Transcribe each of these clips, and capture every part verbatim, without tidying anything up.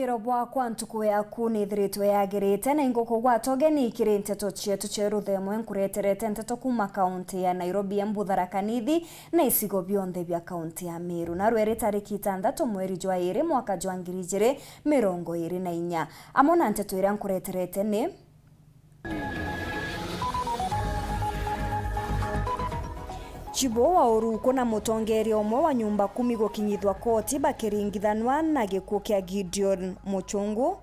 Wiro bwakwa ntuku yaku nithiritwe yagirite, na ingukugwata ugeni kiri nteto cietu cia ruthemwe. Nkureterete nteto kuuma kaunti ya Nairobi, Embu, Tharaka Nithi na icigo bionthe bia kaunti ya Meru. Narua iri tariki itantatu mweri jwa iri mwaka jwa ngiri ijiri mirongo iri na inya. Amwe na nteto iria nkureterete ni: Chibo wa Oruko na mutongeria umwe wa nyumba kumi gukinyithwa koti bakiringithanua na gikuu kia Gideon Muchungu.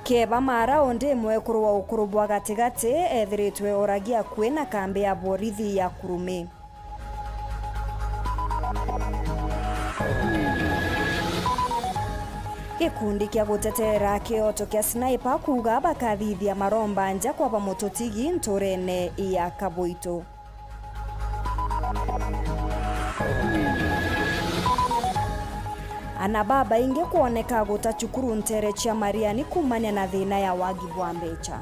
Keba Mara undi mwekuru wa ukuru bwa gatigati ethiritwe oragi akui na kambi ya borithi ya Kurume. Gikundi kia gutetera kioto kia Sniper kuuga bakathithia maromba nja kwa bamututigi nturene ya Kabuitu. Ana babaingi kwoneka guta cukuru ntere cia Mariani kuumania na thina ya wagi bwa mbecha.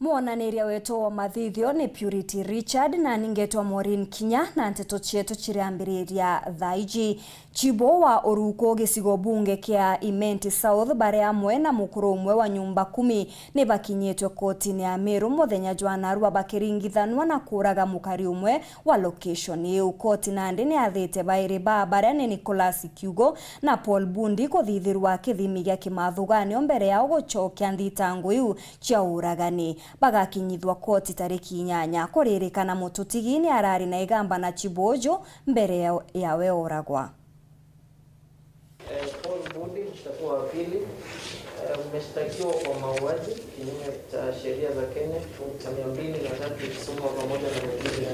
Mwonaniria wetu wa mathithio ni Purity Richard, na ningetwa Maureen Kinya, na nteto cietu ciriambiriria thaa iji. Chibo wa Oruko gicigo bunge kia Imenti South bari amwe na mukuru umwe wa nyumba kumi ni bakinyitwe kotini ya Meru muthenya jwa narua bakiringithanua na kuraga mukari umwe wa location iu. Koti nandi ni yathite bairi ba baria ni Nicholas Kiugo na Paul Bundi kuthithirwa kithimi gia kimathuganio mbere yao gucokia nthitango iu cia uragani. Bagakinyithwa koti tariki inyanya. Kuririkana, mututigi ni arari na igamba na chibo uju mbere ya, yawe oragwa. Eh, Paul Bundi, mshtakiwa wa pili, eh, umeshtakiwa kwa mauaji kinyume cha sheria za Kenya, kifungu cha mia mbili na tatu ikisomwa pamoja na mengine.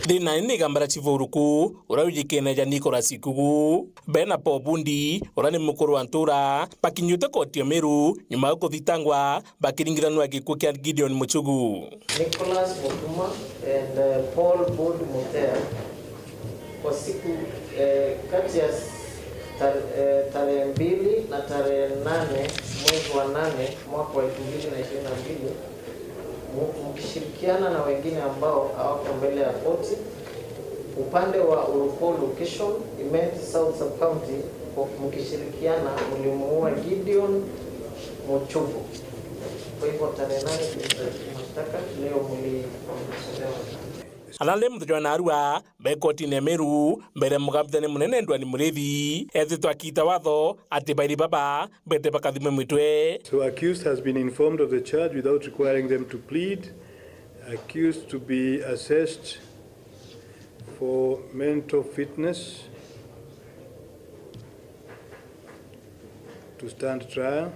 Thina ni igamba ria chibo Oruko, uria wijikene ja Nicholas Kugu. Be na Paul Bundi, uria ni mukuru wa ntura, bakinyite koti ya Meru nyuma ya kuthitangwa bakiringithanua gikuu kia Gideon Muchugu. Nicholas Mutuma and, eh, Paul Bud Mutea kwa siku, eh, kati ya s-, tar-, eh, tarehe mbili na tarehe nane mwezi wa nane mwaka wa elfu mbili na ishirini na mbili, mu-, mkishirikiana na wengine ambao hawako mbele ya koti, upande wa Oruko location, Imenti South Sub-County, mkishirikiana mlimuua Gideon Muchugu. Kwa hivyo tarehe nane tulisaini mashtaka, leo mlitolewa. Ana ni muthenya wa narua be kotini ya Meru mbere mugambithania munene Ndwani Murithi ethitwe akita watho ati bairi baba bete bakathimwe mitwe. So accused has been informed of the charge without requiring them to plead. Accused to be assessed for mental fitness to stand trial.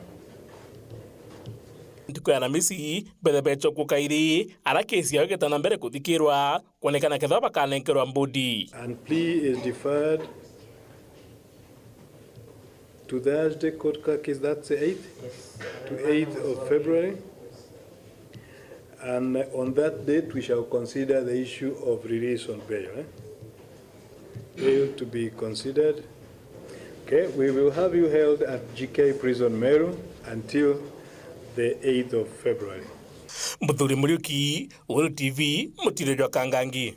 Ntuku ya Aramisi, bethe becokwo kairi, ara kesi yao igeta na mbere kuthikirwa, kwonekana kethira bakanenkerwa mbudi. And plea is deferred to Thursday court case, that's the eighth, to eighth of February. And on that date, we shall consider the issue of release on bail, eh? Bail to be considered. Okay, we will have you held at G K Prison Meru until the eighth of February. Muthuri Muriuki, Weru T V, Mutiro jwa Kangangi.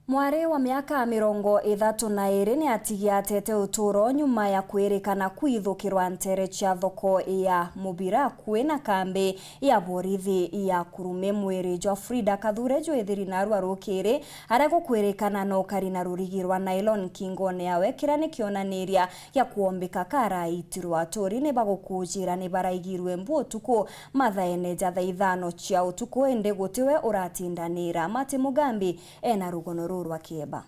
Mwari wa miaka mirongo ithatu na iri ni atigiatete uturo nyuma ya kwirikana kwithukirwa ntere cia thoko ya mubira akui na kambi ya borithi ya Kurume. Mwiri jwa Frida Kathure jwithiri narua rukiri, aria gukwirikana no kari na rurigi rwa nylon kingone yawe, kiria ni kionaniria gia kwombika karaitirwa. Aturi ni bagukujira ni baraigirwe mbu utuku mathaene ja thaa ithano cia utuku, indi gutiwe uratindanira. Mati Mugambi ena rugono ruu rwa kieba.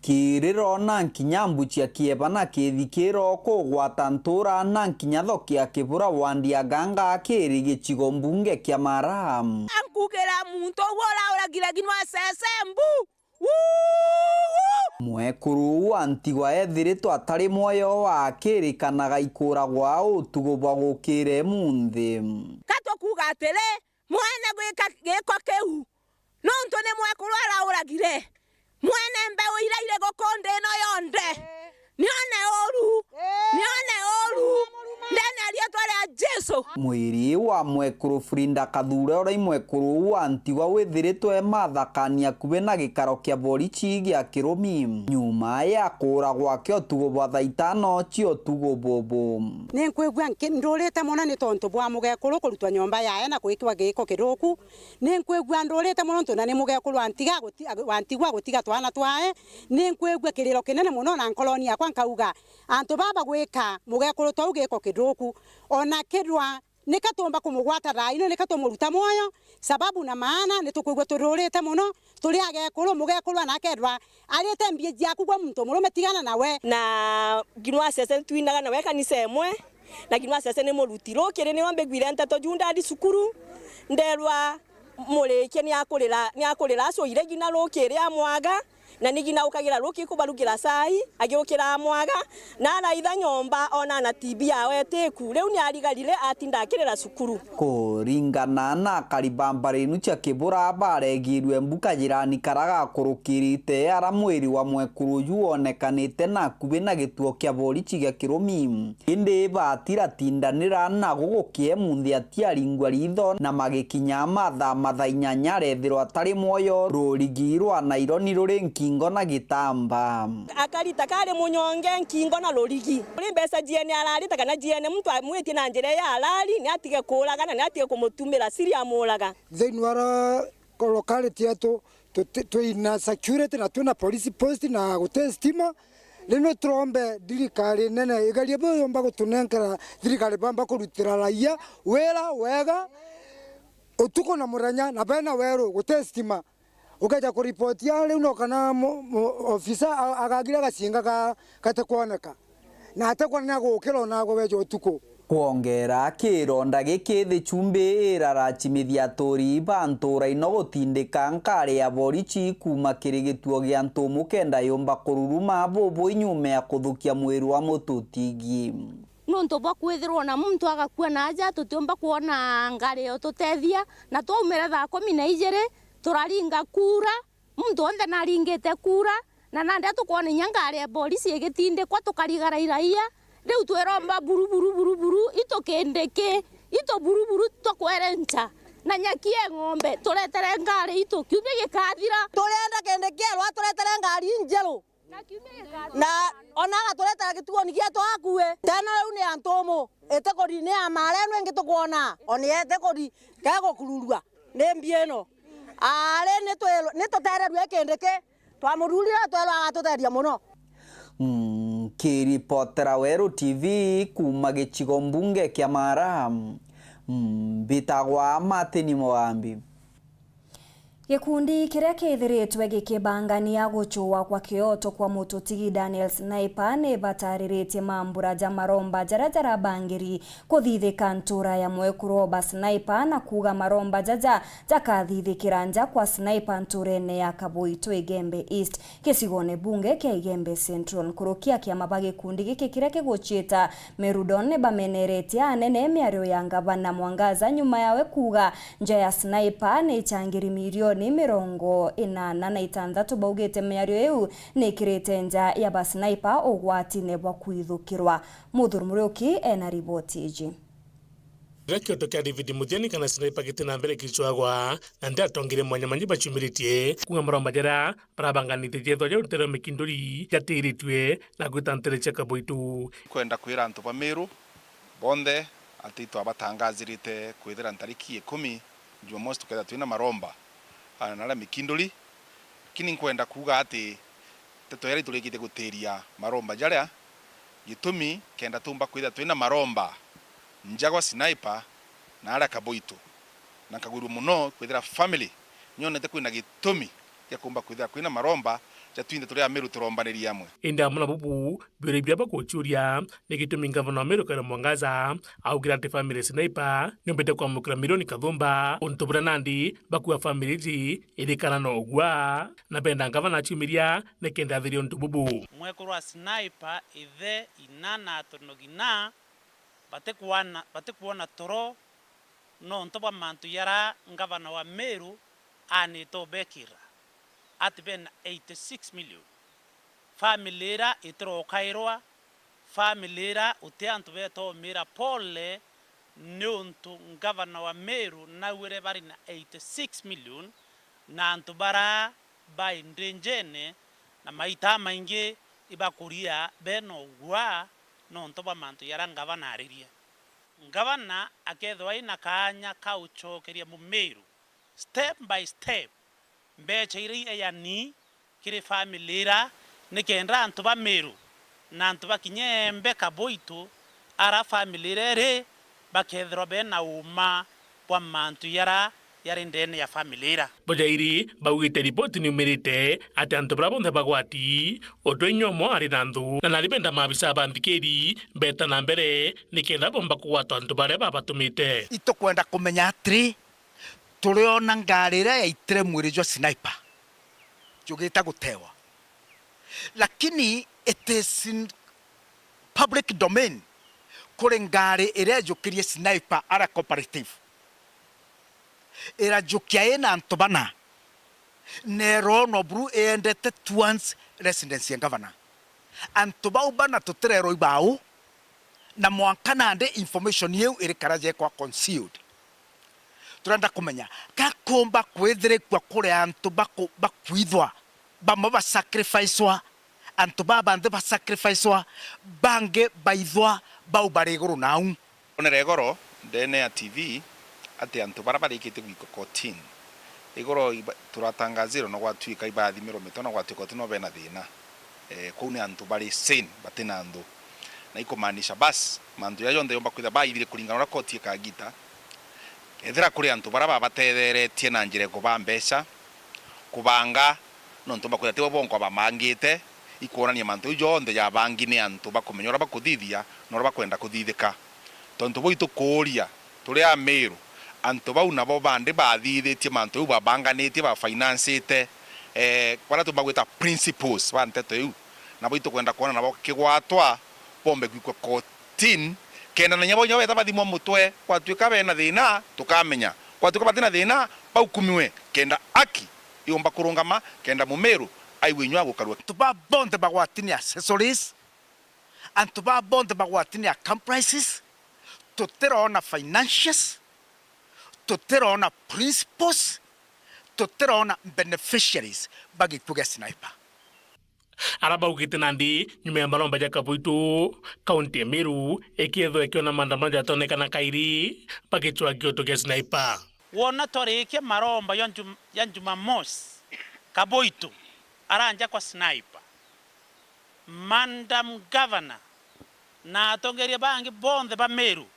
Kiriro na nkinya mbu cia kieba na kithikiro kugwata ntura na nkinya thoki ya Kibura wandi ya Ganga kiri gicigo mbunge kia Mara. Ankugira muntu uguo urauragire ginwa sese mbu. Wuu! Mwekuru uu wa ntigwa ethiritwe atari mwoyo wa akirikanaga ikuuragwa utuku bwa gukire munthi. Ka tukuuga atiri, mwene gwika giiko kiu, nontu ni mwekuru arauragire. Mwene mbeu iria iri guku nthi ino yonthe, nione uru, nione uru, ndene ya riitwa ria Jesu. Mwiri wa mwekuru Frida Kathure, uria i mwekuru uu wa ntigwa, withiritwe mathakani akubi na gikaro kia borichi gia Kirumi, nyuma ya kuura gwake utuku bwa thaa itano cia utuku bubu. Ni nkwigua nki-, ndurite mono ni tontu bwa mugekuru kurutwa nyomba yae na gwikwa giiko kithuku. Ni nkwigua ndurite mono nontu na ni mugekuru wa ntiga guti-, wantigwa gutiga twana twae. Ni nkwigua kiriro kinene mono na nkoroni yakwa nkauga, antu baba gwika mugekuru twau giiko kithuku, ona kethirwa nika tuumba kumugwata thaa ino, nika tumuruta mwoyo, sababu na maana ni tukwigua tururite mono, turi agekuru, mugekuru ana akethirwa arite mbii ciaku gwe muntu murume tigana nawe. Na nginya wa cece twinaga nawe kanisa imwe, na nginya wa cece ni muruti. Rukiri nio mbiguire nteto juu ndari cukuru, nderwa murikie ni akurira, ni akurira acwire nginya rukiri amwaga, na ni nginya ukagira ruki kubarugira cai, agiukira amwaga, na araitha nyomba, ona na T B yawe itiku. Riu ni arigarire atinda akirira cukuru. Kuringana na akari ba mbari inu cia Kibura, baregirwe mbuka jirani karia gakurukirite, ara mwiri wa mwekuru uju wonekanite na akubi na gituo kia borichi gia Kirumi. Indi batiratindanira na gugukie munthi atiaringwa ritho, na magikinya mathaa mathaa inyanya arethirwa atari mwoyo, rurigi rwa naironi ruri nkingo na gitamba. Akarita kari munyonge nkingo na rurigi. Uri mbeca ciene ararita kana ciene muntu amwitie na njira ya halali, ni atige kuuraga na ni atige kumutumira siri amuuraga. Thiini wa ra-, locality yetu, tuti-, twina security na twina police post na guti stima. Riu ni turombe thirikari nene igerie bu yomba gutunenkera thirikari bamba kurutira raia wira wega utuku na murenya na bena weru guti stima. Ukeja kuripotia riu no kana mu-, mu-, ofisa a-, agagira gacinga ga-, gatikwoneka. Na atekwa ni agukira ona agwe weja utuku. Kwongera, kironda giki, thi chumbi irarachimithia aturi ba ntura ino gutindika nkari ya borichi kuuma kiri gituo gia Ntumu kenda yumba kururuma bubu inyume ya kuthukia mwiri wa mututigi. Nuntu bwa kwithirwa na muntu agakua na aja, tutiumba kwona ngari ya ututethia, na twaumire thaa kumi na ijiri, turaringa kura, muntu wonthe naringite kura, na nandi atukwona inya ngari ya borisi igitindikwa, tukarigara iraia. Riu twiromba buru, buru, buru, buru, itu kindiki, itu buru, buru, tukwerenca. Na nyaki ya ng'ombe, turetere ngari itu, kiumia gikathira. Turienda kindiki erwa aturetere ngari injeru. Na ona agaturetera gituoni gietu akue. Tena riu ni ya Ntumu, itikuri ni ya Marenu ingi tukwona, oni itikuri kegukururua ni mbi ino. Ari ni twi-, ni tutererue kindi ki, twamururire twerwa agatuteria muno. Mm, kiripotera Weru T V kuuma gicigo mbunge kia Mara, mm, mbitagwa Martin Mwangi. Gikundi kiria kithiritwe gikibangania gucua kwa kioto kwa mututigi Daniel Sniper ni batariritie mambura ja maromba jaria jarabangiri kuthithika ntura ya mwekuru Oba Sniper, na kuuga maromba jaja jakathithikira nja kwa Sniper nturene ya Kabuitu Igembe East, gicigone bunge kia Igembe Central. Nkuruki a kiama ba gikundi giki kiria kiguciita Merudon bameneretie anene miario ya ngavana Mwangaza nyuma yawe kuuga nja ya Sniper ni ichangiri milioni mirongo inana na itanthatu. Baugite miario iu ni ikirite nja ya ba Sniper ugwatine bwa kwithukirwa. Muthuri Muriuki ena riboti iji. Riria kioto kia David Muthiani kana Sniper giti na mbere gicwagwa, na ndi atongeria mwanya mwanya baciumiritie kuuga maromba jaria barabanganitie ciethwa ja rutere rwa Mikinduri jatiritue na gwita ntere cia Kabuitu. Kwenda kwira antu ba Meru bonthe ati itwabatangazirite kwithira ntariki ikumi, Jumamosi, tukethira twina maromba, ana naria Mikinduri. Lakini nkwenda kuuga ati nteto iria iturikitie gutiria maromba jaria, gitumi kenda tumba kwithira twina maromba nja gwa Sniper na aria Kabuitu. Na nkagwirua mono kwithira family nyonete kwina gitumi gia kumba kwithira kwina maromba ja twinthe turi Ameru turombanirie amwe. Indi amwe na bubu, biuria biria baguciuria ni gitumi ngavana wa Meru Kawira Mwangaza augire ati family Sniper niumbite kwamukira milioni kathumba, untu buria nandi bakua family iji irikana na ugwa, na benda ngavana aciumiria nikenda athiria untu bubu. Mwekuru wa Sniper, ithe, ina na atonogina batikwana-, batikwona toro nontu bwa mantu jaria ngavana wa Meru anite ubekira. ati bena eighty six million. Family ira itirokairwa, family ira uti antu betomiira pole, niuntu ngavana wa Meru naugire bari na eighty six million, na antu bara bai ndinjene, na maita maingi ibakuria bena ugua nontu bwa mantu jaria ngavana aririe. Ngavana akethirwa ina kaanya ka ucokeria Mumiru step by step mbecha iria ieyani kiri family ira, nikenda antu ba Meru na antu ba kinya Embe Kaboito, ara family ira iri, bakethirwa bena uuma bwa mantu jara jari ndene ya family ira. Bujairi baugite ripoti niumirite ati antu bara bonthe bagwati, utwe inya umwe ari na nthu, na nari benda maabisa ba nthikiri beta na mbere nikenda bomba kugwatwa antu baria babatumite. Itukwenda kumenya atiri, turiona ngari iria yaitire mwiri jwa Sniper jugite gutewa, lakini it is in public domain, kuri ngari iria ijukirie Sniper ara cooperative, irajukia ina antu bana, na iroonwa buru iendete towards residence ya governor. Antu bau bana tutirerwa ibau, na mwanka nandi information iu irikara jekwa concealed. Turenda kumenya, gakumba kwithirikua kuri antu baku-, bakwithwa, bamwe basacrificwa, antu baba banthi basacrificwa, bangi baithwa bau bari iguru nau. Onere igoro ndene ya T V ati antu bara barikitie gwikwa kotini, igoro iba-, turatangazirwe no gwatuika ibathimirwe mitwe, no gwatuika ati no bena thina. Eh, kuu ni antu bari sane, bati na nthu. Na ikumaanisha basi, mantu jaja jonthe yomba kwithira baithire kuringana uria koti ikagita. Ethira kuri antu bara babatetheretie na njira ya kubaa mbeca, kubanga, nontu bakwithira tibo bonkwa bamangite, ikwonania mantu jau jonthe jabangi ni antu bakumenya uria bakuthithia na uria bakwenda kuthithika. Tontu buu itukuuria, turi Amiru, antu bau nabo bandi bathithitie mantu jau babanganitie, bafinancite, eh, baria tumagwita principals ba nteto iu, nabo itukwenda kwona nabo kigwatwa, bombe gwikwa kotini, kenda na inya bo inya beta bathimwa mutwe, gwatuika bena thina, tukamenya. Gwatuika batina thina, baukumiwe, kenda aki yumba kurungama, kenda Mumiru aigue inyua gukarua. Antu baa bonthe bagwati ni accessories, antu baa bonthe bagwati ni accomplices, tutirona financials, tutirona principals, tutirona beneficiaries ba gikuu gia Sniper. Ara baugite nandi nyuma ya maromba ja Kaboito, kaunti ya Meru ikethwa ikiona maandamano jatonekana kairi bagicwa kioto gia Sniper. Wona twarikia maromba ya Jum-, ya Jumamosi, Kaboito aranja kwa Sniper. Madam Governor na atongeria bangi bonthe ba Meru,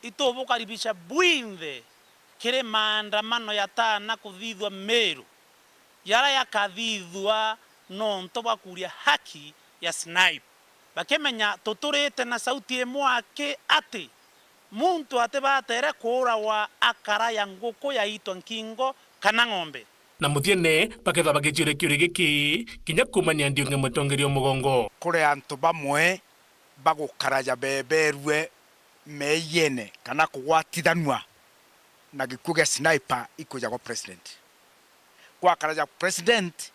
itubukaribisha bwinthe kiri maandamano yatana kuthithwa Meru, jaria jakathithua nontu bwa kuria haki ya Sniper. Bakimenya tuturite na sauti imwe aki ati muntu atibatere kuuragwa akara ya nguku yaitwa nkingo kana ng'ombe. Na muthiene bakethwa bagiciuria kiuria giki kinya kuumania Ndiunge mutongeria o mugongo. Kuri antu bamwe bagukaraja beberue meeyene kana kugwatithanua na gikuu gia Sniper ikwija gwa president. Gwakaraja president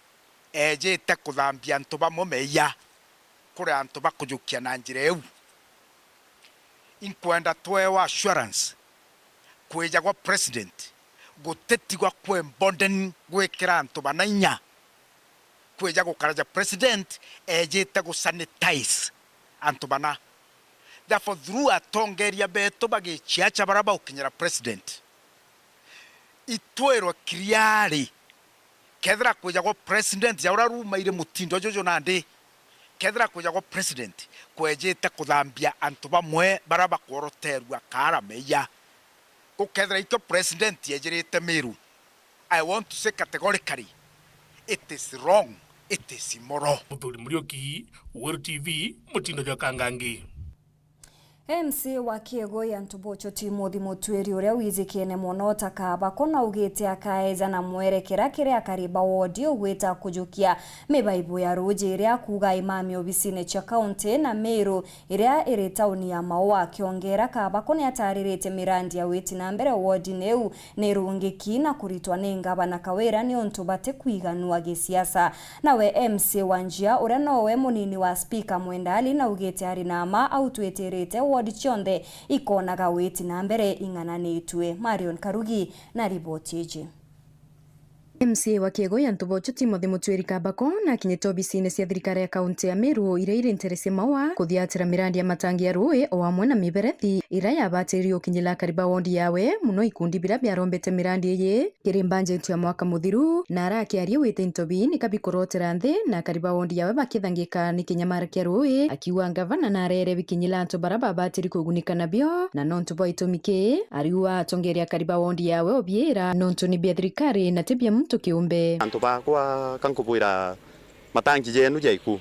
eejite kuthambia antu bamwe meeyia kuri antu bakujukia na njira iu. Inkwenda twewa assurance kwija gwa president gutitigwa kwi embolden gwikira antu bana inya. Kwija gukaraja president eejite gusanitize antu bana. Therefore, through atongeria betu bagichiacha bara baukinyira president, itwirwe clearly, kethira kwija gwa president ja uria rumaire mutindo juju nandi, kethira kwija gwa president kwejite kuthambia antu bamwe bara bakworoterua kaara meeyia. Gukethira ikio president ejirite Meru, I want to say categorically, it is wrong, it is immoral. Muthuri Muriuki, Weru T V, mutindo jwa Kangangi. M C A wa Kiegoi Antubocho Timothy Mutwiri, uria wijikene mono ta Kabako, na augite akaeja na mwerekera kiri akari ba wodi ugwita kujukia mibaibu ya ruuji iria akuuga imami obisine cia kaunti na Meru iria iri tauni ya Maua. Akiongera, Kabako ni ataririte mirandi ya witi na mbere wodine iu ni rungiki na kuritwa ni ngavana Kawira niuntu batikwiganua gisiasa. Nawe M C A wa Njia, uria nowe munini wa spika Mwenda Ali, naugite ari na mma au twitirite wodi cionthe ikonaga witi na mbere ing'ananitue. Marion Karugi na riboti iji. M C A wa Kiegoi Antubocho Timothy Mutwiri Kabako nakinyite obisine cia thirikari ya kaunti ya Meru iria iri ntere cia Maua kuthiatira mirandi ya matangi ya ruui o amwe na miberethi iria yabatiririe ukinyira akari ba wondi yawe, muno ikundi biria biarombete mirandi iyi kiri mbanjeti ya mwaka muthiru, na arakiaria wite into bii nika bikurotera nthi na akari ba wondi yawe bakithangika ni kinyamara kia ruui, akiuga ngavana narere bikinyira antu baria babatiri kugunika nabio, na nontu bwa itumi kii, ariuga atongeria akari ba wondi yawe obiira nontu ni bia thirikari na ti bia muntu kiumbe. Antu bakwa, ka nkubwira, matangi jenu jaiku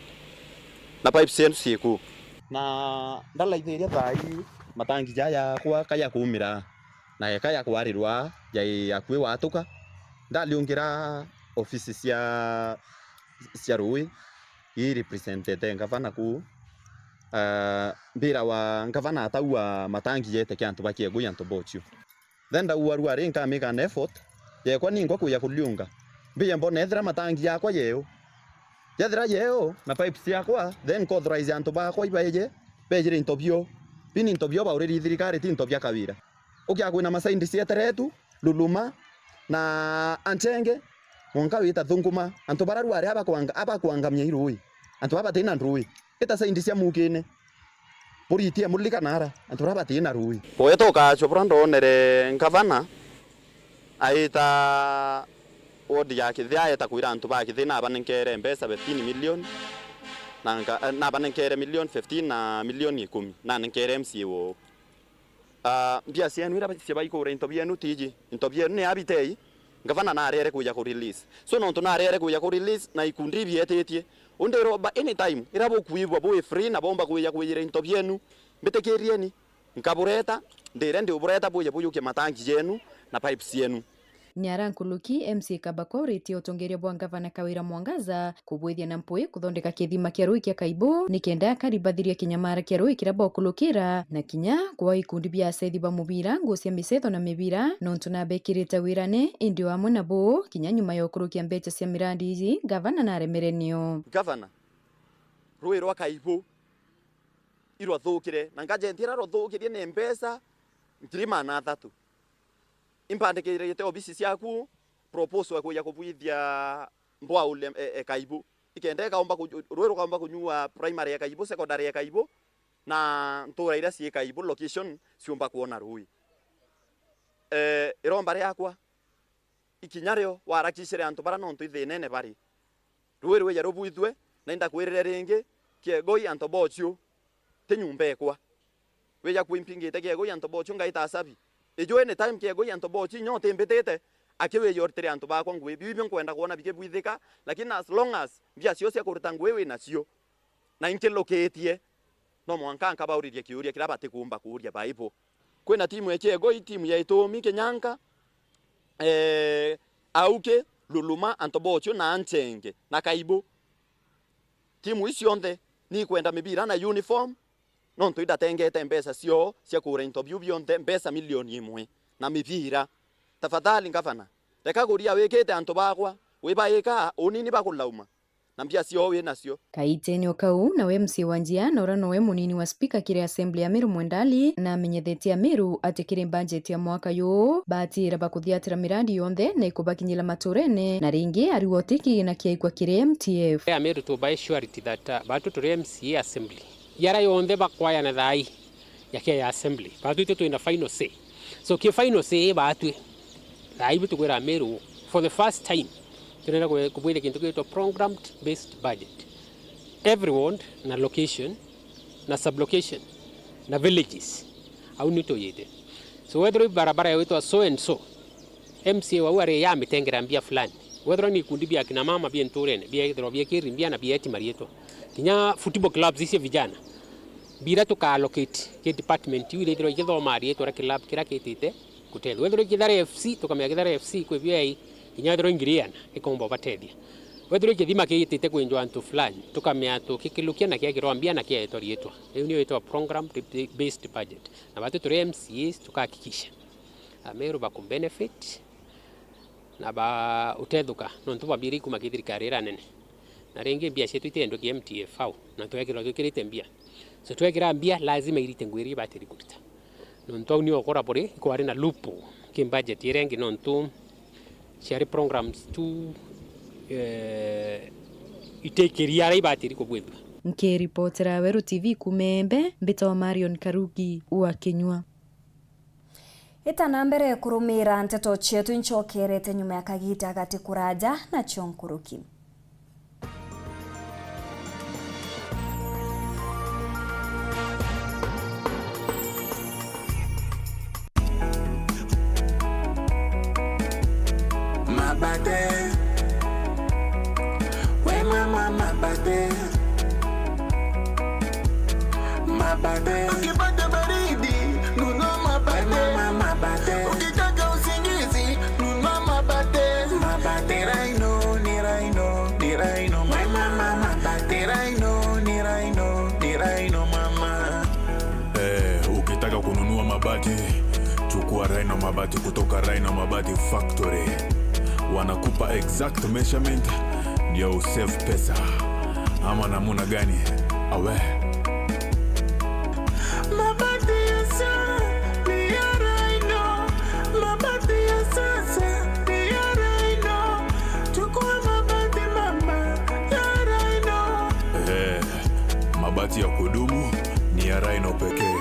na pipes cienu ciiku, na ndalaithiria thaa ii matangi jaya yakwa ka jakuumira na eka ya kwarirwa jai akui watuka. Ndaliungira ofisi cia, cia ruui ii representete ngavana kuu, ah, mbira wa ngavana ataua matangi jete kia antu ba Kiegoi Antubocho. Then ndaua rua ri nkamake an effort yekwa ningwa kuja kuliunga. Mbije mbona ethira matangi jakwa jeu. Jethira jeu na pipes ciakwa, then nka authorize antu bakwa ibaije, bejire into bio. Bi ni into bio bauriri thirikari, ti into bia Kawira. Ukia kwina masaindi cieteretu, Luluma, na Anchenge, mwanka wita Thunguma. Antu bara rwari abakwanga-, abakwangamia iruui. Antu baba batina nduui. Ita saindi cia mukine. Buritie mulika nara, antu bara batina ruui. Gwetwa ukachwa bura ndonere ngavana aita wodi ya Kithia, aeta kwira antu ba Kithia nabanenkere mbeca fifteen million, na nka-, eh, nabanenkere million fifteen na million ikumi, nanenkere M C A woo. Ah, mbia cienu iria ciabai kugura into bienu tiji, into bienu ni abitei, ngavana narere kuja ku release. So nontu narere kuja ku release na ikundi ibietitie, undiromba anytime iria bukwigua bwi free na bomba kuja kwijira into bienu, mbitikirieni, nkabureta, ndire ndiubureta buje bujukie matangi jenu na pipes cienu. Ni ara nkuruki M C A Kabako uritie utongeria bwa ngavana Kawira Mwangaza kubwithia na mpui kuthondeka kithima kia ruui kia Kaibu, nikenda akari bathiria kinyamara kia ruui kiria baukurukira, na kinya kwaa ikundi bia acethi ba mubira nguu cia micetho na mibira, nontu nabekirite wirane, indi o amwe na buu, kinya nyuma ya ukurukia mbeca cia mirandi iji, ngavana naremere nio. Ngavana, ruui rwa Kaibu irwathukire, na ngajenti iria rwathukirie ni mbeca ngiri maana athatu. Impandikirite obisi ciaku proposal ya kuja kubwithia mbwaule e, e Kaibu. Ikenda ikaumba ku-, ruui rukaumba kunyua primary ya Kaibu, secondary ya Kaibu, na ntura iria cii Kaibu location ciumba kwona ruui. Eh, iromba riakwa, ikinya rio warakicire antu bara nontu ithinene bari. Ruui rwija rubwithue, na indakwirire ringi, Kiegoi Antubocho ti nyumba ekwa. Wija kwimpingite Kiegoi Antubocho ngaita asabi. Iju anytime Kiegoi Antubocho inya utimbitite, akiwija urutire antu bakwa ngui. Biu ibio nkwenda kwona bikibwithika, lakini as long as mbia cio cia kuruta ngui winacio, na inkilukitie, no mwanka nkabauririe kiuria kiria batikumba kuuria Bible. Kwina timu ya Kiegoi, timu ya Itumi, Kinyanka, eh, Auki, Luluma, Antubocho na Anchenge na Kaibu. Timu ici cionthe nikwenda mibira na uniform, nontu idatengete mbeca cioo cia kugura into biu bionthe, mbeca milioni imwe na mibira. Tafadhali ngavana, reka kuria wikite antu bakwa, wibaika unini bakulauma. Na mbia cioo winacio. Kaitene o kau, nawe M C A wa Njia, na uria nowe munini wa spika kiri Assembly ya Meru Mwendali, namenyethetie Ameru ati kiri mbanjeti ya mwaka juu, baatira bakuthiatira mirandi yonthe na ikubakinyira maturene, na ringi ariuga uti kigina kiaikwa kiri M T F. Ameru tubae surety that, uh, batu turi M C A Assembly. Yara yonthe bakwayana thaai ya kia ya assembly. Baatwite twina final say. So, ki final say baatwi. Thaa ibu tukwira Ameru, for the first time, turenda kwe-, kubwithia kintu gitwa programmed based budget. Every ward na location, na sub-location, na villages. Au ni tuyite. So, wethirwa i barabara yawitwa so and so, M C A wau ari yamitengera mbia fulani. Wethirwa ni ikundi bia kina mama bia nturene, biethirwa biekiri mbia na bieti marietwa. Kinya football clubs icio vijana. Mbia iria tuka allocate ki department iu irithirwa ikithoma riitwa ria club kiria kitite gutethua. Wethirwa i Kithare F C, tukamenya Kithare F C kwi biai, kinya wethirwa i ngiri igana, ikomba ubatethia. Wethirwa i kithima kiitite kwinjwa antu fulani, tukamenya tukikilukia na kiekirwa mbia na kiaetwa riitwa. Iu niyo itwa program based budget. Na batu turi M C As tukahakikisha Ameru baku benefit na ba utethuka, nontu bwa mbia iria ikuma ki thirikari iria nene. Na ringi mbia cietu itiendwe ki M T F au, na twekirwa twikirite mbia. So twekira mbia, lazima irite ngugi iria ibatiri kurita. Nontu au nio ukora buri ikwari na loophole ki budget iria ingi, nontu ciari programs tu, eh, itikiria aria ibatiri kugwithua. Nkiripotera Weru T V kuuma Embe, mbitagwa Marion Karugi wa Kinyua. Ita na mbere kurumira nteto cietu, incokerete nyuma ya kagita gati kuraja nacio nkuruki. Mabate. We mama, mabate. Mabate. Ukipata baridi, nunua mabate. We mama, mabate. Ukitaka usingizi, nunua mabate. Mabate. Ni Rhino, ni Rhino, ni Rhino, mama. Ni Rhino, ni Rhino, ni Rhino, mama. Eh, ukitaka kununua mabati, chukua Rhino Mabati kutoka Rhino Mabati Factory. Wanakupa exact measurement, ndio usave pesa. Ama namuna gani? Awe. Mabati ya sa-, ni ya Rhino. Mabati ya sasa ni ya Rhino. Chukua mabati mama ya Rhino. Eh, mabati ya kudumu ni ya Rhino pekee.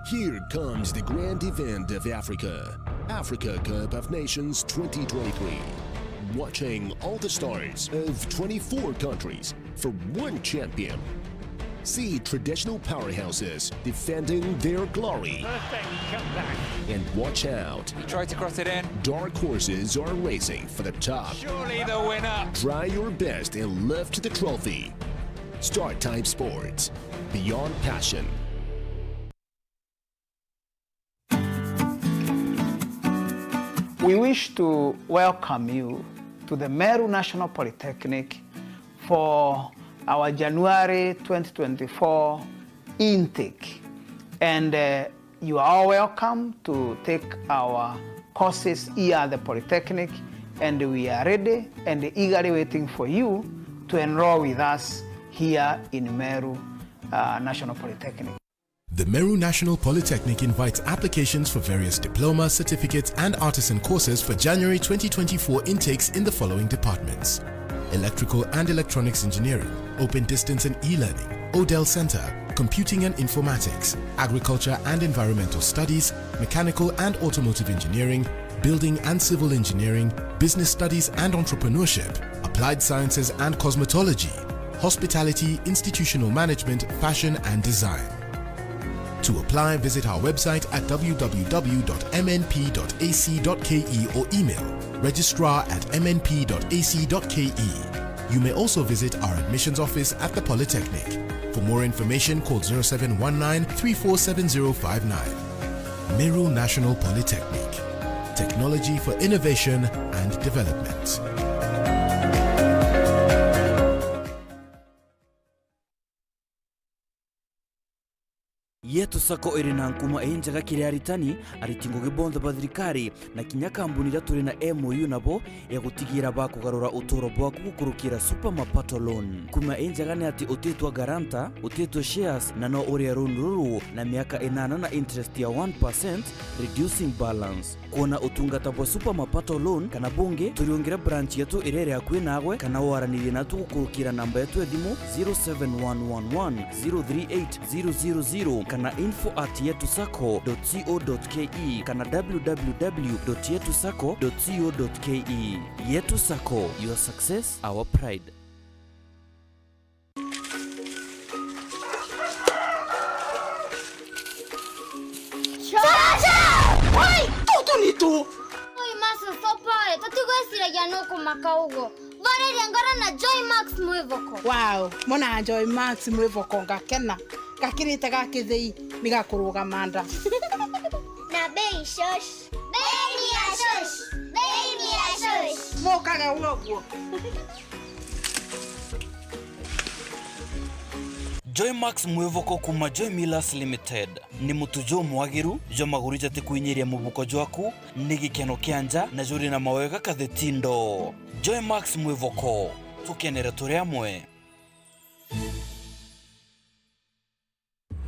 Here comes the grand event of Africa, Africa Cup of Nations twenty twenty-three. Watching all the stars of twenty-four countries for one champion. See traditional powerhouses defending their glory. Perfect comeback. And watch out. He tried to cross it in. Dark horses are racing for the top. Surely the winner. Try your best and lift the trophy. Start Time Sports. Beyond passion. We wish to welcome you to the Meru National Polytechnic for our January twenty twenty-four intake. And, uh, you are all welcome to take our courses here at the Polytechnic, and we are ready and eagerly waiting for you to enroll with us here in Meru, uh, National Polytechnic. The Meru National Polytechnic invites applications for various diploma, certificates, and artisan courses for January twenty twenty-four intakes in the following departments: Electrical and Electronics Engineering, Open Distance and E-Learning, Odell Center, Computing and Informatics, Agriculture and Environmental Studies, Mechanical and Automotive Engineering, Building and Civil Engineering, Business Studies and Entrepreneurship, Applied Sciences and Cosmetology, Hospitality, Institutional Management, Fashion and Design. To apply, visit our website at w w w dot m n p dot a c dot k e or email registrar at m n p dot a c dot k e. You may also visit our admissions office at the Polytechnic. For more information, call zero seven one nine three four seven zero five nine. Meru National Polytechnic. Technology for innovation and development. Yetu Sacco iri na nkuma injega kiri aritani, ariti ngugi bonthe ba thirikari, na kinya kambuni iria turi na M O U nabo ya gutigira bakugarura uturo bwaku gukurukira Super Mapato Loan. Nkuma injega ni ati utitwa guarantor, utitwa shares, na no uria loan ruru na miaka inana na interest ya one percent, reducing balance. Kwona utungata bwa Super Mapato Loan kana bungi, turiungire branch yetu iria iri akui naagwe, kana waranirie natu gukurukira namba yetu ya thimu zero seven one one one zero three eight zero zero zero kana info at yetu sacco dot co dot ke kana w w w dot yetu sacco dot co dot ke. Yetu Sacco, your success, our pride. Chacha! Oi, tutu ni tu. Oi, Max, so pole. Tutigwiciragia nukumaka uguo. Thoriria ngoro na Joy Max Mwivoko. Wow, mona Joy Max Mwivoko ngakena. Gakirite ga kithei ni gakurugama nda. Na bei shosh. Bei ni ya shosh. Bei ni ya shosh. Mukage uguo. Joymax Mwivoko kuuma Joy Millers Limited. Ni mutu jumwagiru jwa maguri jatikwinyiria mubuko jwaku, ni gikeno kia nja na juri na mawega kathetindo. Joymax Mwivoko, tukenere turi amwe.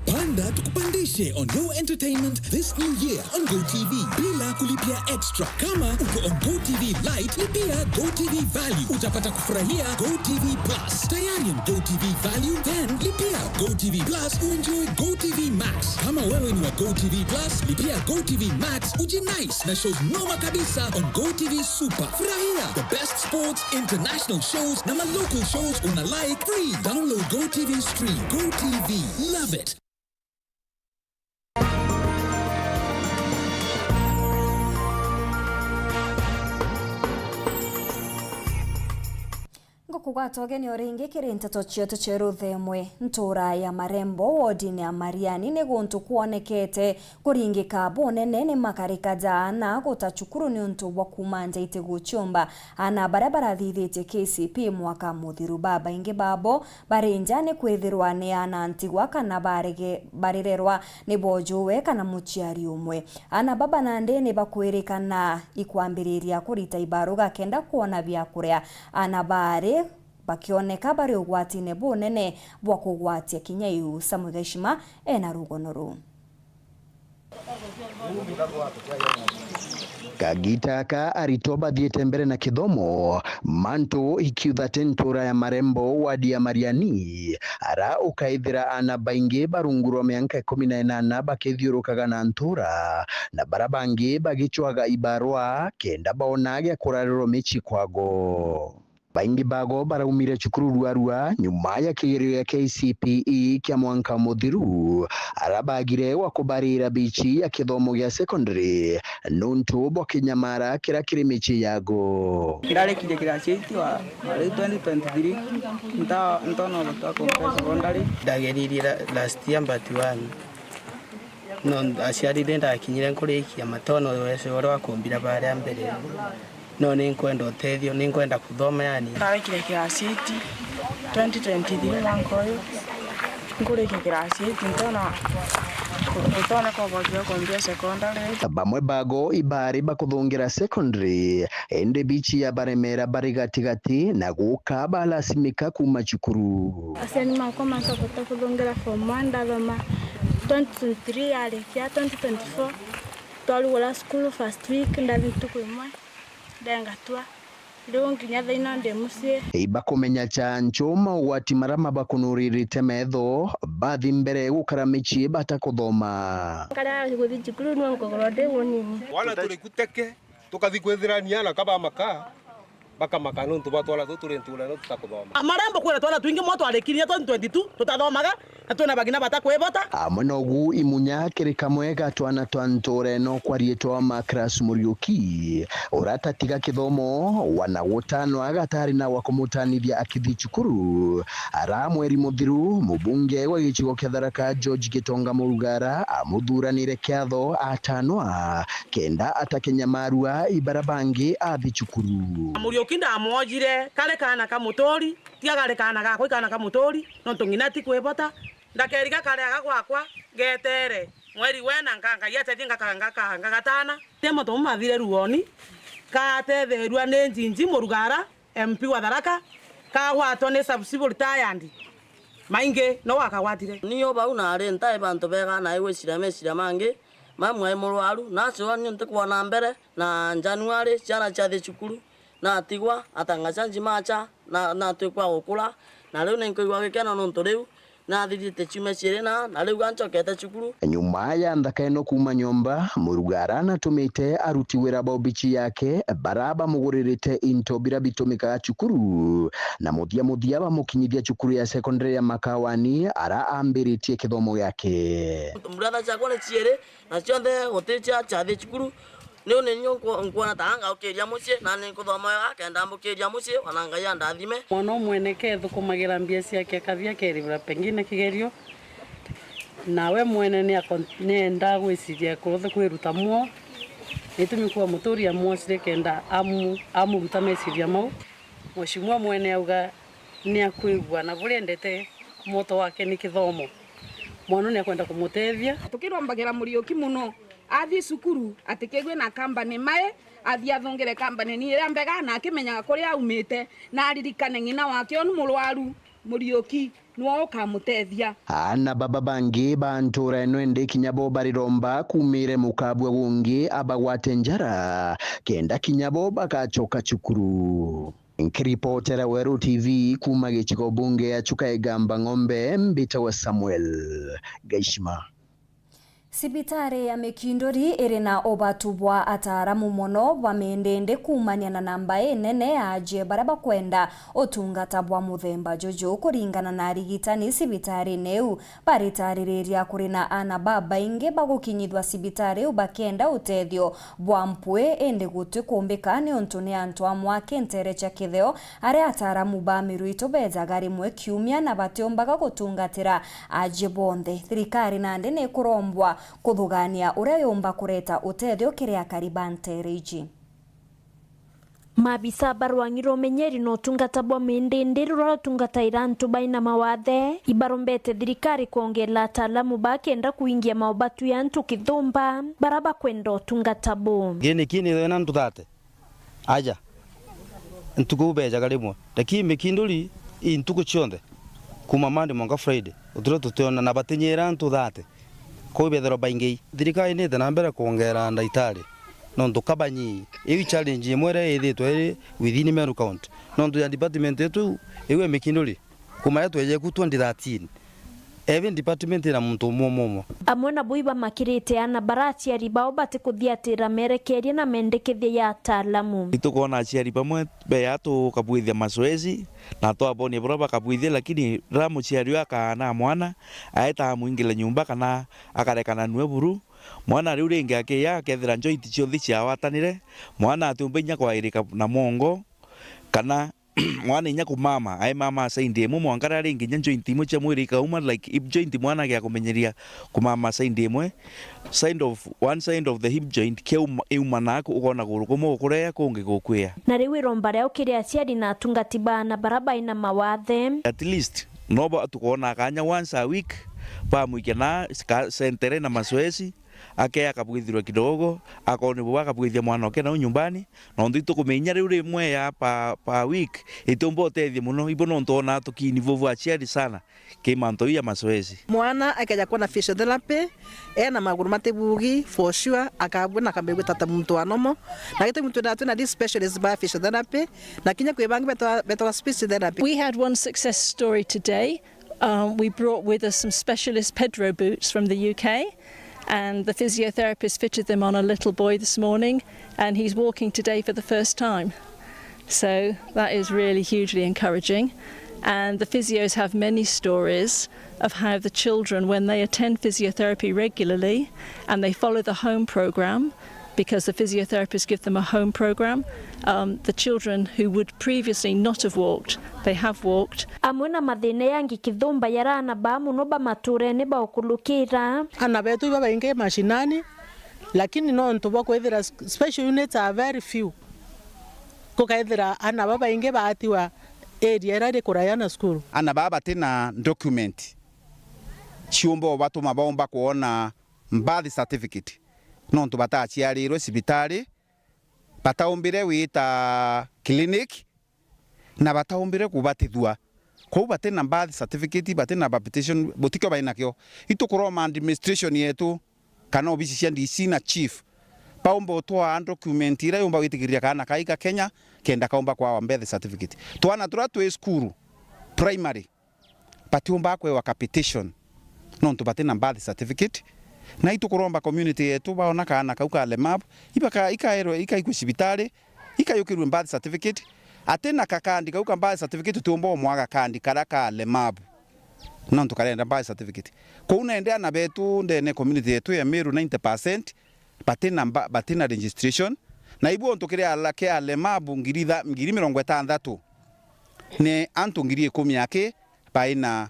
Panda tukupandishe on Go Entertainment this new year on Go T V bila kulipia extra. Kama uko on Go T V Lite, lipia Go T V Value. Utapata kufurahia Go T V Plus. Tayari on Go T V Value? Then lipia Go T V Plus uenjoy Go T V Max. Kama wewe ni wa Go T V Plus, lipia Go T V Max ujinice na shows noma kabisa on Go T V Super. Furahia the best sports, international shows na ma local shows una like free. Download Go T V Stream. Go T V. Love it. Ngukugwata ugeni o ringi kiri nteto cietu cia ruthemwe. Ntura ya Marembo, wodine ya Mariani, ni guntu kwonekete kuringika bunene ni makarika ja aana guta cukuru niuntu bwa kuuma nja itiguciumba. Aana baria barathithitie K C P mwaka muthiru, babaingi babo bari nja ni kwithirwa ni aana ntigwa kana barege-, barirerwa ni bojuwe kana muciari umwe. Aana baba nandi ni bakwirikana ikwambiriria kurita ibaruga kenda kwona bia kuria. Aana baari bakioneka bari ugwatine bunene bwa kugwatia kinya iu. Samuel Gaishima ena rugono ruu. Kagita aka aritwa bathiite mbere na kithomo, mantu ikiuga ati ntura ya Marembo, wadi ya Mariani, ara ukaithira aana baingi barungu rwa mianka ikumi na inana bakithiurukaga na ntura, na bara bangi bagicwaga ibarua kenda baona gia kurarirwa micii kwago. Baingi bago baraumire cukuru ruarua nyuma ya kigerio gia K C P E kia mwanka muthiru, ara bagire gwa kubarira bichi ya kithomo gia secondary nuntu bwa kinyamara kira kiri micii yago. Ndarikirie class eight wa, wa riu twenty twenty-three, nta-, ntona uboti wa kumpea secondary. Ndageririe la-, last year but one. No aciari ni ndakinyire nkurikia matono wese uria wakumbira baria mbere. No ni nkwenda utethio, ni nkwenda kuthoma yani. Ndarekire class eight, twenty twenty-three mwanka uyu. Nkurikia class eight, ntona, ntona kobokia kumbia secondary. Bamwe bago ibari bakuthungira secondary, indi bichi ya baremera bari gatigati na guka balasimika kuuma cukuru. Aciari makwa matabota kuthungira form one, ndathoma twenty twenty-three yarikia, twenty twenty-four twarugura cukuru first week, ndathi ntuku imwe, ndengatua. Riu nginya thaino ndi mucii. Ibakumenya chancho maugwati mara mabakunuririte metho, bathi mbere gukara micii batakuthoma. Nkarea guthi cukuru nwa nkogorwa ndi unini. Wana turi kuteke. Tukathi kwithirania na kabamaka, bakamaka nuntu bwa twana tutu turi ntuura ino tutakuthoma. Marembo kwina twana twingi mo twarikirie twenty twenty-two tutathomaga, na twina bagina batakwibota. Amwe nogu imunya kiri kamwe ga twana twa ntuura ino kwa riitwa Macras Muriuki, uratatiga kithomo, wana gutanwa gatari na wa kumutanithia akithi cukuru. Ara mweri muthiru, mubunge wa gicigo kia Tharaka George Gitonga Murugara amuthuranire kiatho atanwa kenda atakinyamarua ibara bangi athi cukuru. Muriuki ndamwojire, kari kaana ka muturi, tiga kari kaana gakwa, i kaana ka muturi, nontu ng'ina ti kwibota, Ndakeriga karia ga gwakwa, ngetere mweri wena, nka-, Ngai atethie ngaka-, ngaka-, ngagatana. Ti mutuma mathire ruoni, katetheerua ni Njinji Murugara, M P wa Tharaka, kagwatwa ni subsidiary retired. Maingi no wakagwatire. Ni o bau nari ntai bantu bega, nai gwiciria meciria mangi, mamwe ai murwaru, nacua ni ntikwona mbere, na January ciana ciathi cukuru, natigwa, atangaca njimacha, na, natwikwa gukura, na riu ninkwigua gikeno nontu riu nathirite ciumia ciiri na, na riu ancokete cukuru. Nyuma ya nthaka ino kuuma nyomba, Murugara natumite aruti wira ba obici yake bara bamuguririte into bira bitumikaga cukuru, na muthia muthia bamukinyithia cukuru ya secondary ya Makawani, ara ambiritie kithomo giake. Brother ciakwa ni ciiri, na cionthe guti cia, ciathi cukuru. Riu ni nio nkwo-, nkwona ta ngaukiria mucii, na ni nkuthoma wega kenda mbukiria mucii, ona Ngai andathime. Mwana umwe neke ethukumagira mbia ciake, akathia akeribira pengine kigerio, nawe mwene ni ako-, nienda gwiciria kuruthi kwiruta muo. Gitumi kwa muturi amwocire kenda amu-, amuruta meciria mau. Mheshimiwa mwene auga ni akwigua na buria endete mwoto wake ni kithomo. Mwana ni akwenda kumutethia. Tukirombagira Muriuki muno. Athi cukuru, atikigue na kambani mae, athi athungire kambani ni iria mbega, na akimenyaga kuria aumite, na aririkane ng'ina wake uu ni murwaru, Muriuki, niwe ukamutethia. Aana baba bangi ba ntuura ino indi kinya bo bariromba kuumire mukabua gungi abagwate njara, kenda kinya bo bagacoka cukuru. Nkiripotera Weru T V kuuma gicigo bunge ya Chuka Igamba Ng'ombe, mbitawa Samuel Gaishima. Cibitari ya Mikinduri iri na ubatu bwa ataaramu mono ba mindindi kuumania na namba inene ya ajie baria bakwenda utungata bwa muthemba juju. Kuringana na arigitani cibitarini iu, baritaririria kuri na aana babaingi bagukinyithua cibitari iu bakienda utethio bwa mpwi, indi guti kumbika niuntu ni antu amwe aki nteere cia kitheo aria ataaramu ba mirwito bejaga rimwe kiumia na batiumbaga gutungatira ajie bonthe. Thirikari nandi ni ikurombwa kuthugania uria yumba kureta utethio kiri akari ba nteere iji. Maabisa ba rwang'i rwa umenyeri na utungata bwa mindindi ruria rutungataira antu baina mawathe ibarombete thirikari kwongeera ataalamu ba kenda kuingia maubatu ya antu kithumba bara bakwenda utungata bu. Gini kini thena ntuthate. Aja. Ntuku bejaga rimwe. Lakini Mikinduri i ntuku cionthe. Kuuma Monday mwanka Friday. Uturo tutiona na batinyira ntuthate. Kwou bethirwa baingi. Thirikari niite na mbere kwongera ndagitari, nontu kabanyi iu challenge imwe iria ithitwe iri within Meru County, nontu ya department yetu iu ya Mikinduri, kuuma ya tweje ku twenty thirteen, every department ina muntu umwe umwe umwe. Amwe nabo ibamakirite aana bara aciari bao batikuthiatira merekeria na mendekethia ya ataalamu. Itukwona aciari bamwe beya tukabwithia mazoezi, na twabonia buria bakabwithia, lakini riria muciari uyu akaana mwana, aeta amwingile nyomba kana akarekana nwe buru. Mwana riu ringi akiya akethira joint cionthe ciawatanire, mwana atiumba inya kwairika na mwongo, kana mwana inya kumama, aimama side imwe mwanka riria ringi inya joint imwe cia mwiri ikauma, like hip joint, mwana agia kumenyeria kumama side imwe, side of, one side of the hip joint kiauma, iuma naku ukona kuguru kumwe gukurea kungi gukwia. Na riu iromba riao kiri aciari na atungati ba aana bara baina mawathe. At least, no ba tukoona kanya once a week, bamwikia na ka-, sentere na mazoezi, ake akabwithirwa kidogo, akoonibwa akabwithia mwana oke nau nyumbani, nontu itukumenya riu rimwe ya per, per week, itiumba utethia mono, ibo nontu onaa tukiinvolve aciari sana ki mantu ya mazoezi. Mwana akeja kwona physiotherapy, ena maguru matibugi, for sure, akabua na akambia gwita ta muntu wa normal. Na gitumi twina, twina these specialists ba physiotherapy, na kinya kwi bangi betwa, betwa speech therapy. We had one success story today. Um, we brought with us some specialist Pedro boots from the U K, and the physiotherapist fitted them on a little boy this morning, and he's walking today for the first time. So that is really hugely encouraging. And the physios have many stories of how the children, when they attend physiotherapy regularly and they follow the home program, because the physiotherapists give them a home program, um, the children who would previously not have walked, they have walked. Amwe na mathina yangi kithumba yara ana baa mono ba maturene baukulukira. Ana betu iba baingi mashinani, lakini nontu bwa kwithira s-, special units are very few, gukaithira ana babaingi baatiwa area iria iri kuraya na cukuru. Ana baa batina document, ciumba ubatuma baumba kwona birth certificate, nontu bataciarirwe cibitari, bataumbire gwita clinic, na bataumbire kubatithua. Kou batina birth certificate, batina baptisation, butikio bainakio. Itukuroma administration yetu, kana obisi cia D C na chief, baumba utwaa document iria yumba gwitikiria kaana kai ga Kenya, kenda kaumba kwawa birth certificate. Twana turia twi cukuru, primary, batiumba kwewa capitation, nontu batina birth certificate. Na itukuromba community yetu, baona kaana kau ka lemavu, ibaka-, ikaerwe, ikaikue cibitari, ikayukirue birth certificate, atina kakandi kau ka birth certificate, utiumba umwaga kandi karia ka lemavu, nontu karenda birth certificate. Kou nende ana betu ndene community yetu ya Meru, ninety percent batina mba-, batina registration, na ibu ontu kiri ala-, ki alemavu ngiri tha-, ngiri mirongo itantatu, ni antu ngiri ikumi aki baina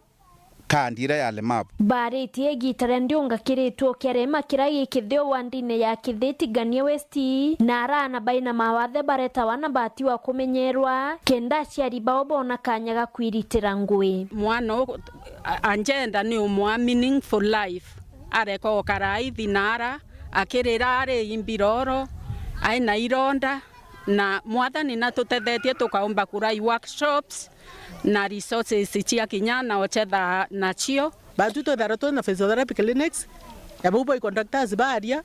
kandi iria ya lemavu. Baaritie igiita ria ndiunga kiritwo kia rema kiria gi Kithio wandine ya Kithiti Ngania West, na araana baina mawathe baretawa na batiwa kumenyerwa, kenda aciari bao boona kanya ga kwiritira ngui. Mwana u-, a-, anjenda ni umwa meaningful life. Areka ukara ithi na ara, akirira ari imbiroro, aina ironda, na Mwathani natutethetie tukaumba kurai workshops na resources cia kinya na ochetha nacio. Batu twethera twina physiotherapy clinics, ya bau boy conductors baria,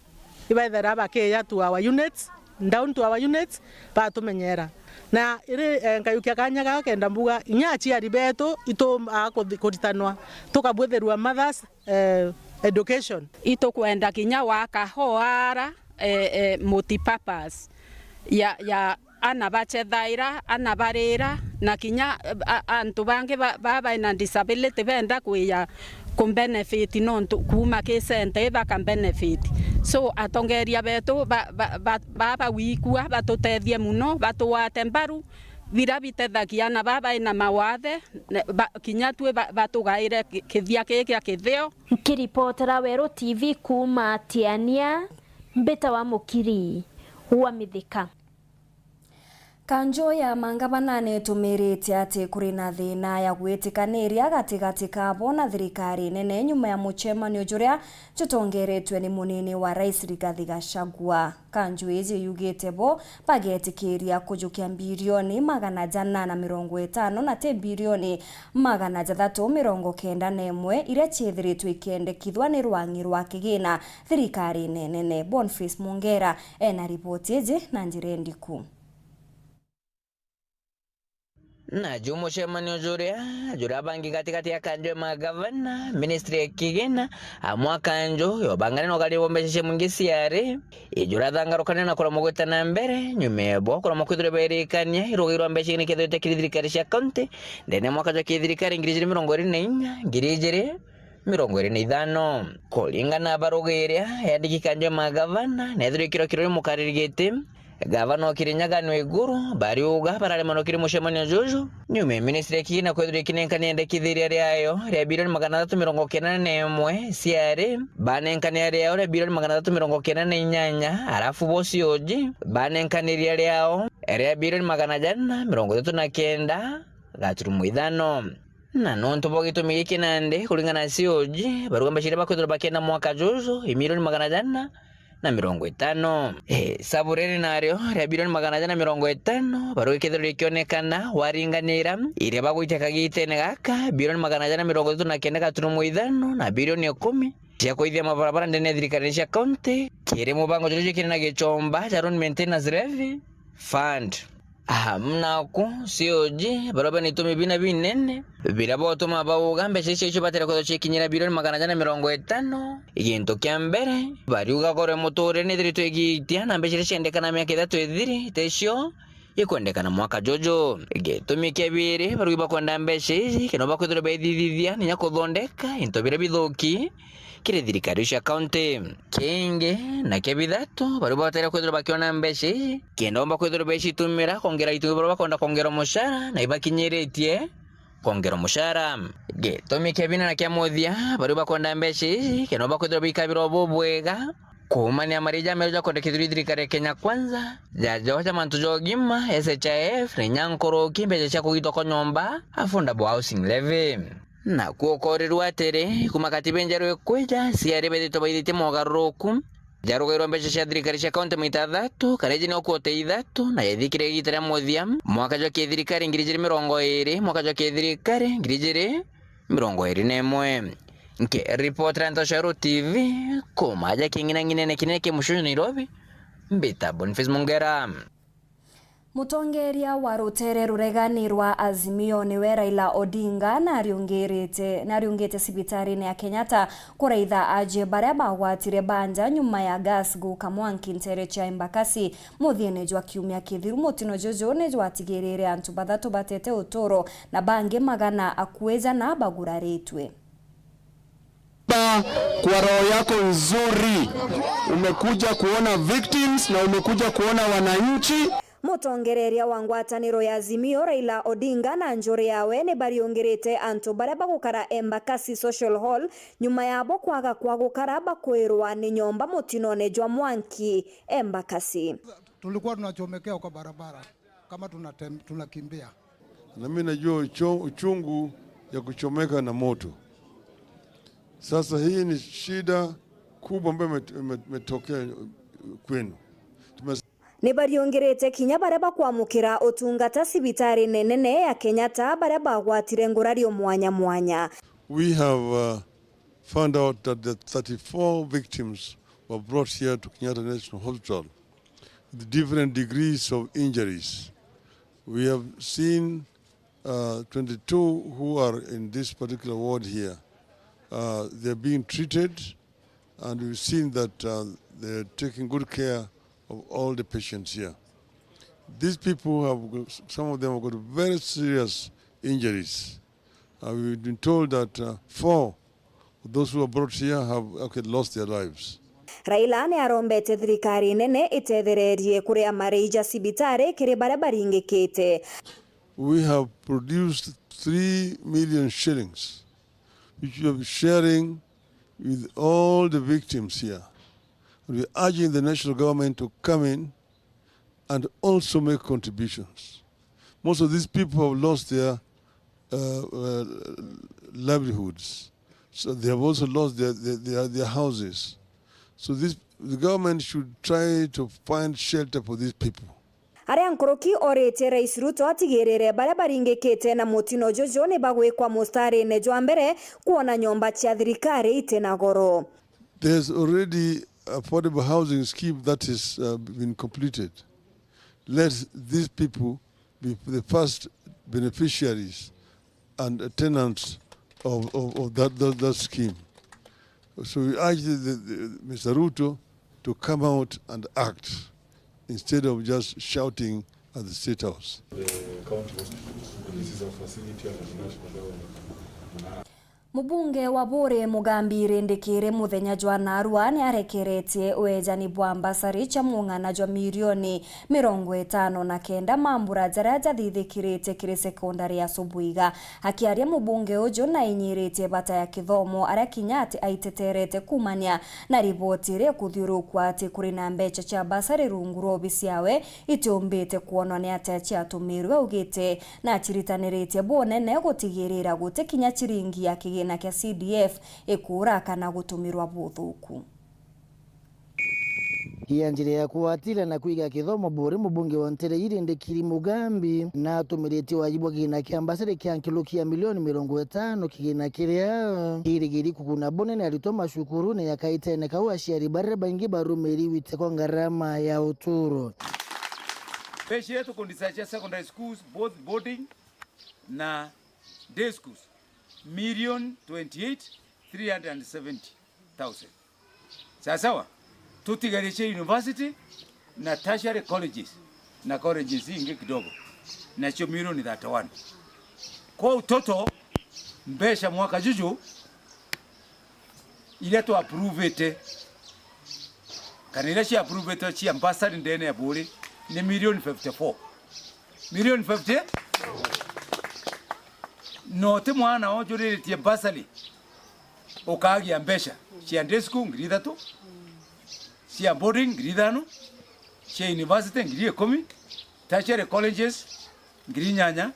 ibaethera bakeya to our units, down to our units, batumenyera. Na iri, eh, nkayukia kanya gaka kenda mbuga, inya aciari betu itu a kuthi-, kuritanwa, tukabwitherua mothers, eh, education. Itukwenda kinya waka hoara, eh, eh, multipurpose ya, ya ana bachethaira, ana barira, na kinya, eh, a-, antu bangi ba, ba baina disability benda kwija ku benefit nontu kuuma ki center i baka benefit. So, atongeria betu ba, ba, ba, ba bawikua batutethie muno, batuwate mbaru, bira bitethagia ana ba baina mawathe, ne, ba, kinya twi ba, batugaire ki-, kithia ki kia kithio. Nkiripotera Weru T V kuuma Tiania, mbitawa Mukiri wa Mithika. Kanju ya mangavana nitumirite ati kuri na thina ya gwitikaniria gatigati kabo na thirikari nene nyuma ya mucemanio juria jutongeretwe ni munini wa rais Rigathi Gachagua. Kanju iji yugite bo bagetikiria kujukia mbirioni magana jana na mirongo itano na ti mbirioni magana jathatu mirongo kenda na imwe iria ciithiritwe ikendekithwa ni rwang'i rwa kigina thirikarine nene. Boniface Mungera ena ripoti iji na njira indiku. Naju mucemanio juria, juria bangi gatigati ya kanju ya magavana, ministry ya kigina, amwe a kanju, yobangane na ugari bwa mbeca cia mwingi ciari, ijurathangarukania na kuremwa gwita na mbere, nyuma ebo kuremwa kwithirwa beirikania irugai rwa mbeca igini kethirite kiri thirikari cia kaunti, ndene ya mwaka jwa kithirikari ngiri ijiri mirongo iri na inya, ngiri ijiri mirongo iri na ithano. Kuringana na barugiria, yandiki kanju ya magavana, nethirwa ikirwa kirori mukariri giti, Gavana o Kirinyaga Mwiguru bariuga bararemanwa kiri mucemanio juju, nyuma ya ministry ya kigina kwithirwa ikinenkania iendekithiria riayo ria birioni magana athatu mirongo kenda na imwe ciari, banenkania riao ria birioni magana athatu mirongo kenda na inyanya, arafu bo C O G banenkaniria riao ria birioni magana jana mirongo ithatu na kenda gaturumo ithano. Na nontu bwa gitumi giki nandi, kuringana na C O G, baruga mbeca iria bakwithirwa bakienda mwaka juju i milioni magana jana na mirongo itano. Isabu riri nario ria bilioni magana jana na mirongo itano, baruga ikethirwa rikionekana waringanira iria bagwitia kagitene gaka, bilioni magana jana na mirongo ithatu na kenda gaturumo ithano na bilioni ikumi cia kuithia mabarabara ndene ya thirikari cia kaunti, kiri mubango juria jukire na gichomba ja Road Maintenance Levy Fund. Amu naku, C O G, baria bena itumi bina binene, biria botuma bauga mbeca icio icio batire kwithirwa cikinyira bilioni magana jana mirongo itano. Gintu kia mbere, bariuga goro ya muturire nithiritwe igiitia, na mbeca iria ciendekana miaka ithatu ithiri, ticio ikwendekana mwaka juju. Gitumi kia biiri, bariuga bakwenda mbeca iji, kenda bakwithirwa baithithithia, ninya kuthondeka into biria bithuki, kiri thirikari cia kaunti. Kingi na kia bithatu, baria bataire kwithirwa bakiona mbeca iji, kenda bomba kwithirwa baicitumira kwongera itumi baria bakwenda kwongerwa mucara na ibakinyiritie kwongerwa mucara. Gitumi kia bina na kia muthia, baria bakwenda mbeca iji, kenda bomba kwithirwa baikabirwa bubwega, kuumania maria jameru ja kwendekithirwa i thirikari ya Kenya Kwanza, ja joja mantu ja ugima, S H I F, na inya nkuruki mbeca cia kugitwa kwa nyomba, affordable housing levy. Nakuo ukoorirua atiri, kuuma katiba injeru ikwija, ciari bethitwe baithitie mogaruruku, jarugairwa mbeca cia thirikari cia kaunti maita jathatu, kana iji ni ukuote ithatu, na yethikire igiita ria muthia, mwaka jwa kithirikari ngiri ijiri mirongo iiri, mwaka jwa kithirikari ngiri ijiri mirongo iiri na imwe. Nkiripotera Ntoshero T V, kuuma aja king'inang'inene kinene ki mucuncu Nairobi, mbita Boniface Mungera. Mutongeria wa rutere ruregani rwa Azimio niwe Raila Odinga nariungirite, nariungite cibitarine ya Kenyatta kuraitha ajie baria bagwatire banja nyuma ya gas guka mwanki ntere cia Embakasi muthiene jwa kiumia kithiru. Mutino juju ni jwatigirire antu bathatu batete uturo na bangi magana akui jana baguraritwe. Baba, kwa roho yako nzuri, umekuja kuona victims na umekuja kuona wananchi. Mutongereria wa ngwataniro ya Azimio, Raila Odinga na njuri yawe ni bariungirite antu baria bagukara Embakasi Social Hall nyuma yabo kwaga kwa gukara bakwirwa ni nyomba mutinone jwa mwanki Embakasi. Tulikuwa tunachomekewa kwa barabara kama tunatem-, tunakimbia. Na mimi najua ucho-, uchungu ya kuchomeka na moto. Sasa hii ni shida kubwa ambayo imet-, imet-, imetokea kwenu. Tumes- Ni bariungirite kinya baria bakwamukira utungata cibitarine nene ya Kenyatta baria bagwatire ngurario mwanya mwanya. We have, uh, found out that the thirty-four victims were brought here to Kenyatta National Hospital with different degrees of injuries. We have seen, uh, twenty-two who are in this particular ward here. Uh, they're being treated, and we've seen that, uh, they're taking good care of all the patients here. These people have got, some of them have got very serious injuries. Uh, we've been told that, uh, four of those who were brought here have, okay, lost their lives. Raila ni arombete thirikari nene itethererie kuria marei ja cibitari kiri baria baringikite. We have produced three million shillings, which we are sharing with all the victims here. And we are urging the national government to come in and also make contributions. Most of these people have lost their, uh, uh, livelihoods. So they have also lost their, their, their, their houses. So this, the government should try to find shelter for these people. Aria nkuruki oritie Rais Ruto atigirire baria baringikite na mutino juju ni bagwikwa mustarine jwa mbere kwona nyomba cia thirikari itina goro. There's already affordable housing scheme that is, uh, been completed. Let these people be the first beneficiaries and tenants of, of, of that, that, that scheme. So we urge the, the, the, Mister Ruto to come out and act instead of just shouting at the State House. The county hospitals, this is a facility under the national government. Mubunge wa Buuri Mugambi Rindikiri muthenya jwa naarua ni arekeretie uejani bwa mbasari cia mung'ana jwa mirioni mirongo itano na kenda ma mbura jaria jathithikirite kiri sekondari ya Subuiga. Akiaria mubunge uju nainyiritie bata ya kithomo aria kinya ati aiteterete kumania na riboti iria ikuthiurukua ati kuri na mbeca cia mbasari rungu rwa obisi yawe itiumbite kwonwa ni atia ciatumirwe, augite na aciritaniritie bunene gutigirira guti kinya ciringi ya kigina kia C D F ikuura kana gutumirwa buthuku. Ya njira ya kuatira na kwiga kithomo buri mubunge wa Ntereiri Ndikiri Mugambi na atumiritie waji bwa kigina kia mbasari kia nkiluki ya milioni mirongo itano, kigina kiria kirigiri kuguna bunene aritwa macukurune ya Kaitene kau aciari baria baingi barumiriwite kwa ngarama ya uturo. Mbeca iria tukundica cia secondary schools, both boarding na day schools, million twenty-eight, three hundred and seventy thousand. Sawa sawa? Tutigarie cia university na tertiary colleges na colleges ingi kidogo, nacio milioni thirty-one. Kwa utoto, mbeca mwaka juju iria twa approvete, kana iria cia approvete cia bursary ndene ya buri ni milioni fifty-four. Milioni fifty? No ti mwana ujuriritie bursary ukaagia mbeca cia day school ngiri ithatu, cia boarding ngiri ithano, cia university ngiri ikumi, tertiary colleges ngiri inyanya,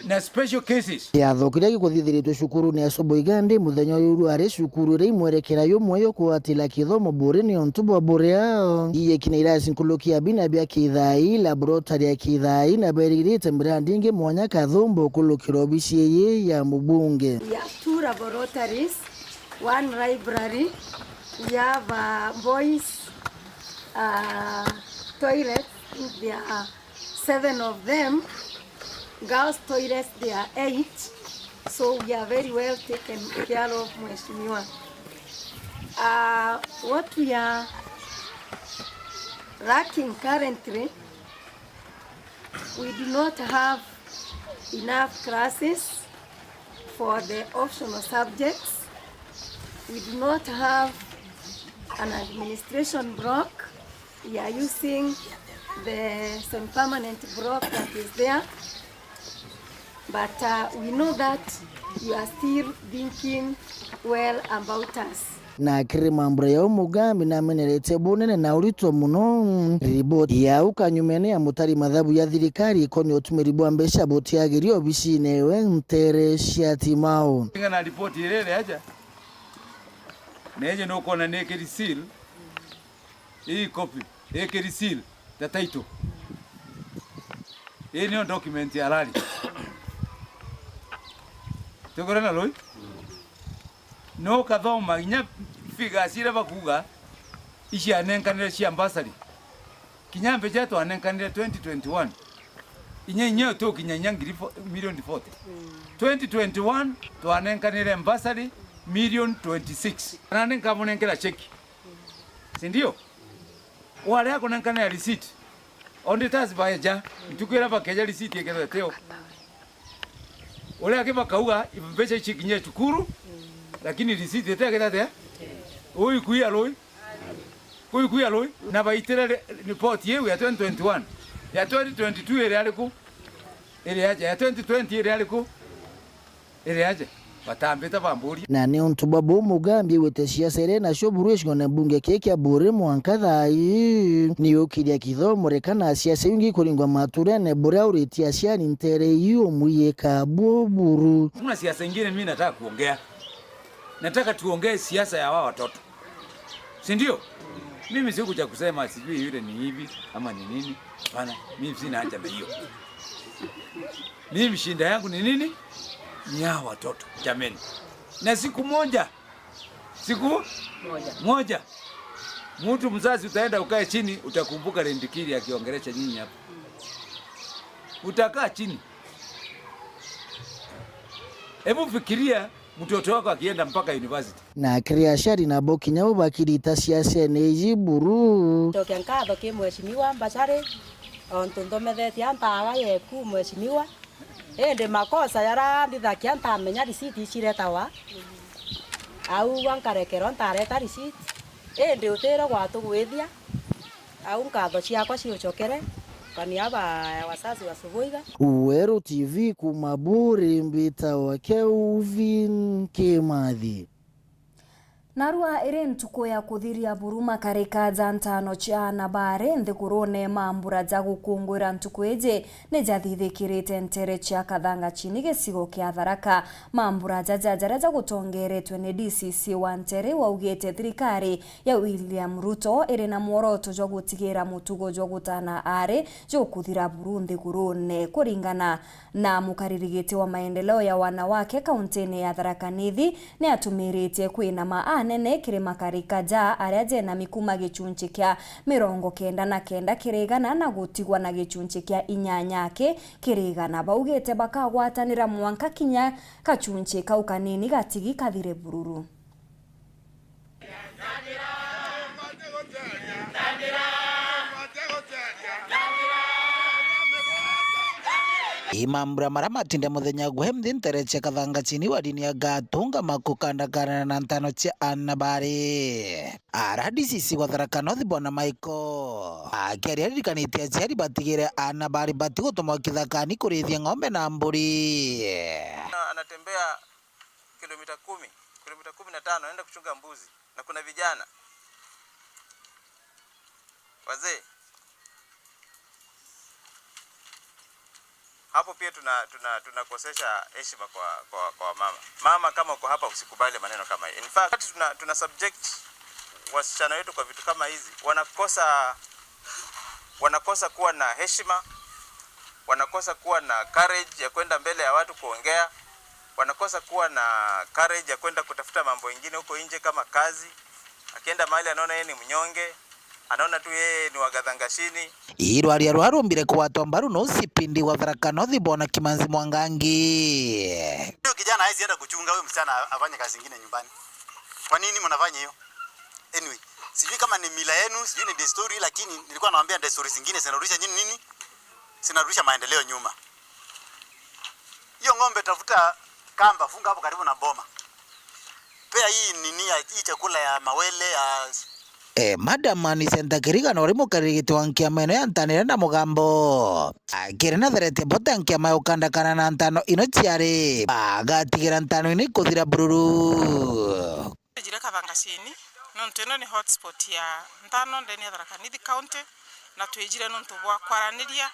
na special cases. Kiatho kiria gikuthithiritwe cukurune ya Sobo Igandi muthenya uyu ari cukuru iria imwerekera yumwe yo kugwatira kithomo buri ni untu bwa buria iyeki na irasi nkuruki ya bina bia Kithai, laboratory ya Kithai, na beririte mirandi ingi mwanya kathumba ukurukira obisi iyi ya mubunge. We have two laboratories, one library, we have, uh, boys, uh, toilets, there are seven of them. Girls toilets, there are eight. So we are very well taken care of, Mheshimiwa. Uh, what we are lacking currently, we do not have enough classes for the optional subjects. We do not have an administration block. We are using the semi-permanent block that is there, but, uh, we know that you are still thinking well about us. Na akiri mambura ya umugambi namenerete bunene na urito muno. Riboti ya ukanyumene ya mutari mathabu ya thirikari ikonia utumiri bwa mbeca butiagiria obisine ewe ntere cia Timau. Kulingana na ripoti iria iri aja, na iji nukwona ni ikiri seal, ii copy, ikiri seal, ta title. Ii niyo document ya rally. Tugure na rui? No kathoma inya figures iria bakuga icianenkanire cia bursary. Kinya mbeca twanenkanire twenty twenty-one. Inya inya tukinya inya ngiri fo-, milioni forty. Twenty twenty-one twanenkanire bursary milioni twenty-six. Na nikamunenkera cheki. Si ndio? Wale akunenkanira receipt. Auditors baeja, ntuku iria bakeja receipt ikethwa itio. Uria angi bakauga, mbeca ici ikinyire cukuru, lakini receipt itekethwa atia? Ui kuia rui. Kui kuia rui. Na baitire re-, report iu ya twenty twenty-one. Ya twenty twenty-two iri ariku? Iri aja. Ya twenty twenty iri ariku? Iri aja. Batambite bamburia. Na ni untu bwa buu Mugambi augite ciaca iria nacio buru gicigoone mbunge kii kia Buuri mwanka thaa ii ni ukiria kithomo reka na ciaca ingi kuringwa maturene buria auritie aciari ntere iu umwiyika buo buru. Kuna siasa ingine mimi nataka kuongea. Nataka tuongee siasa ya hawa watoto. Si ndio? Mimi sikuja kusema sijui yule ni hivi ama ni nini. Hapana, mimi sina haja na hiyo. Mimi shida yangu ni nini? Ni hawa watoto, jameni. Na siku moja, siku moja, moja, mtu mzazi utaenda ukae chini, utakumbuka Lendikiri akiongelesha nyinyi hapa. Utakaa chini. Hebu fikiria mtoto wako akienda mpaka university. Na akiri aciari nabo kinya bo bakirita ciacene iji buru. Ncokia nkatho ki Mheshimiwa Mbachari, ontu nthomethetie antawa yeku Mheshimiwa. Indi makosa jaria nthithagia ntamenya risiti iciretawa. Au gwa nkarekerwa ntareta risiti. Indi utire gwatugwithia. Au nkatho ciakwa ciucokere kwa niaba ya wazazi wa Subuiga. Weru T V kuuma Buuri, mbitawa Kelvin Kimathi. Narua iri ntuku ya kuthiria buru makarika ja ntano cia aana baari nthigurune. Mambura ja gukungwira ntuku iji ni jathithikirite ntere cia Kathanga chini gicigo kia Tharaka. Mambura jaja jaria jagutongeretwe ni D C C wa ntere waugite thirikari ya William Ruto iri na mworoto jwa gutigira mutugo jwa gutana aari jukuthira buru nthigurune. Kuringana na mukaririgiti wa maendeleo ya wanawake kauntini ya Tharaka Nithi, ni atumiritie kwinama anene kiri makarika ja aria jenami kuma gichunchi kia mirongo kenda na kenda kiri igana na gutigwa na gichunchi kia inyanya ki kiri igana. Baugite bakagwatanira mwanka kinya kachunchi kau kanini gatigi kathire bururu. Ii mambura maria matinde muthenya gwe mthi ntere cia Kathanga chini wa dini ya Gatunga makukandakana na ntano cia aana baari. Ara D C C wa Tharaka North Bwana Michael akiaria aririkanitie aciari batigire aana baari batigutuma kithakani kurithia ng'ombe na mburi. Anatembea kilomita kumi, kilomita kumi na tano, anaenda kuchunga mbuzi. Na kuna vijana. Wazee. Hapo pia tuna, tuna, tunakosesha heshima kwa, kwa, kwa mama. Mama, kama uko hapa, usikubali maneno kama hiyo. In fact, wakati tuna, tuna subject wasichana wetu kwa vitu kama hizi, wanakosa, wanakosa kuwa na heshima, wanakosa kuwa na courage ya kwenda mbele ya watu kuongea, wanakosa kuwa na courage ya kwenda kutafuta mambo ingine huko nje kama kazi. Akienda mahali anaona yeye ni mnyonge, anaona tu yeye ni wa Gathangashini. Irwaria rwa rumbire kugwatwa mbaru no C P D wa Tharaka North, Bwana Kimanzi Mwangangi. Huyo kijana hawezi enda kuchunga huyo msichana afanye kazi ingine nyumbani. Kwa nini mnafanya hiyo? Anyway, sijui kama ni mila yenu, sijui ni desturi, lakini nilikuwa nawaambia desturi zingine zinarudisha nyinyi nini? Zinarudisha maendeleo nyuma. Hiyo ng'ombe, tafuta kamba, funga hapo karibu na boma. Pea hii nini ya, hii chakula ya mawele ya Eh, Madam Anicenta Kiriga nori mukariri giti wa nkiama ino ya Ntanire na Mugambo. Akiri na tharete bota nkiama ya ukandakana na ntano ino ciari. Agatigira ntano ino ikuthira bururu. Twijire Kathangashini, nontu ino ni hotspot ya ntano ndene ya Tharaka Nithi County, na twijire nontu bwa kwaraniria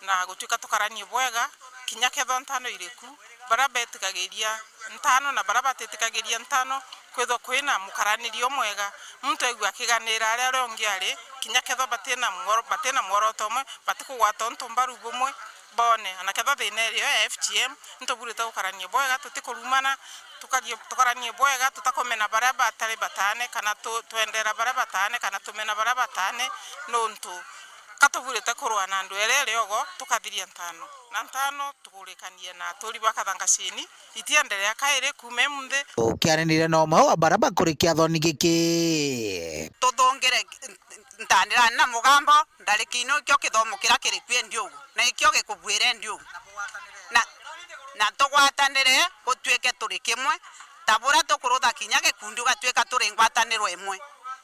na gutuika tukaranie bwega, kinya kethwa ntano iriku, baria betikagiria ntano na baria batitikagiria ntano, kwithwa kwina mukaranirio mwega, muntu aigua akiganira aria aria ungi ari, kinya kethwa batina mworo-, batina mworoto umwe, batikugwata untu mbaru bumwe, bone, ona kethwa thina irio ya F G M, nituburite gukarania bwega, tutikurumana, tukarie-, tukaranie bwega, tutakumena baria batari batane, kana tu-, twendera baria batane, kana tumena baria batane, nontu ka tuburite kurwa na andu eri eriogo, tukathiria ntano. Na ntano tugurikanie na aturi ba Kathangashini, itienderea kairi kuuma imunthi. Ukiaranira na umwe wa baria bakurikia thoni giki. Tuthungire Ntandirani na Mugambo, ndariki ino ikio kithomo kiria kiri kwi endi ugu, na ikio gikubuire endi ugu. Na, na tugwatanire, gutuike turi kimwe, ta buria tukurutha kinya gikundi, ugatuika turi ngwataniro imwe,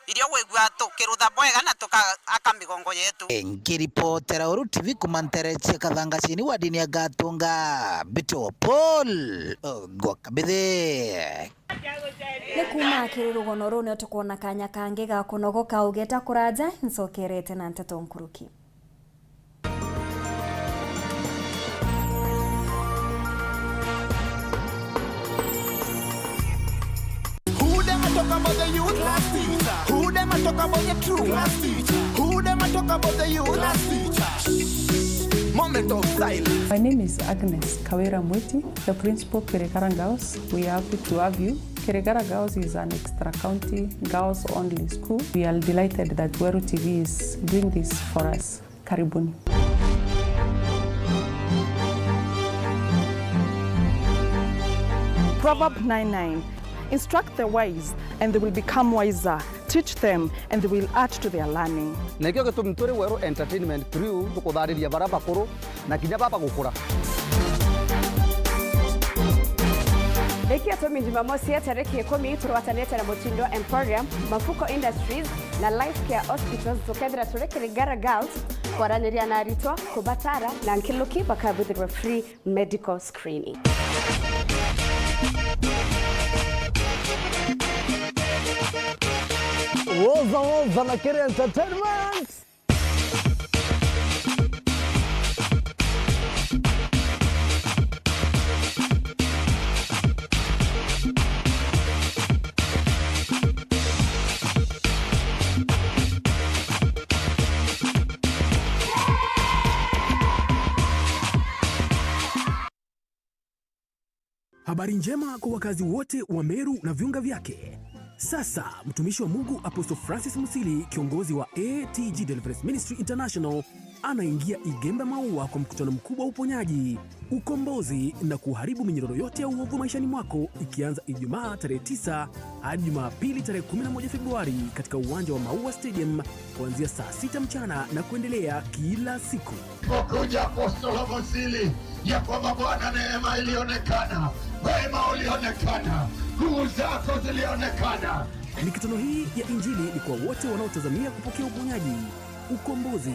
irio wigua tukirutha bwega na tukaaka migongo yetu. Nkiripotera Uru T V kuuma ntere cia Kathangashini wa dini ya Gatunga, Mbito Paul, Ogwa Kabithi. Ni kuuma kiri rugono ruu nio tukwona kanya kangi ga kunogoka ugeta kuraja, ncokerete na nteto nkuruki. Who dem a talk about the youth? Class teacher. Who dem a talk about the truth? Class teacher. Who dem a talk about the youth? Class teacher. Moment of silence. My name is Agnes Kawira Mwiti, the principal Kirigara Girls. We are happy to have you. Kirigara Girls is an extra-county, girls-only school. We are delighted that Weru T V is doing this for us. Karibuni. Proverb nine nine, "Instruct the wise, and they will become wiser. Teach them, and they will add to their learning." Na ikio gitumi turi Weru Entertainment Crew, tukuthariria baria bakuru na kinya baba gukura. Ikia tumi Jumamosi ya tariki ikumi, turwatanite na Mutindo Emporium, Mafuko Industries na Life Care Hospitals, tukethira turi Kirigara Girls kwaraniria na aritwa, kubatara na nkiluki bakabuthirwa free medical screening. Woza, woza na Kiri Entertainment. Habari njema kwa wakazi wote wa Meru na viunga vyake. Sasa, mtumishi wa Mungu Apostle Francis Musili, kiongozi wa A T G Deliverance Ministry International, anaingia Igembe Maua kwa mkutano mkubwa wa uponyaji, ukombozi na kuharibu minyororo yote ya uovu maishani mwako, ikianza Ijumaa tarehe tisa hadi Jumapili tarehe kumi na moja Februari katika uwanja wa Maua Stadium kuanzia saa sita mchana na kuendelea kila siku. Pokuja Apostolo Musili, ya kwamba Bwana, neema ilionekana, wema ulionekana, nguvu zako zilionekana. Mikutano hii ya Injili ni kwa wote wanaotazamia kupokea uponyaji, ukombozi,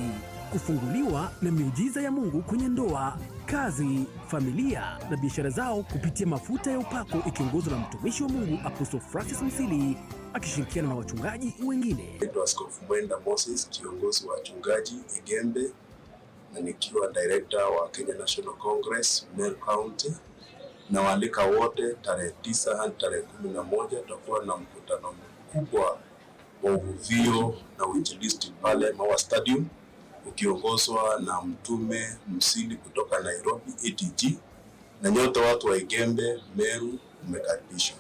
kufunguliwa na miujiza ya Mungu kwenye ndoa, kazi, familia na biashara zao kupitia mafuta ya upako ikiongozwa na mtumishi wa Mungu Apostle Francis Musili akishirikiana na wachungaji wengine. Naitwa Askofu Mwenda Moses, kiongozi wa wachungaji Igembe. na nikiwa director wa Kenya National Congress, Meru County. Nawaalika wote, tarehe tisa hadi tarehe kumi na moja tutakuwa na mkutano mkubwa wa uvuvio na uinjilisti pale Maua Stadium, ukiongozwa na Mtume Msili kutoka Nairobi, A T G, na nyote watu wa Igembe, Meru, mmekaribishwa.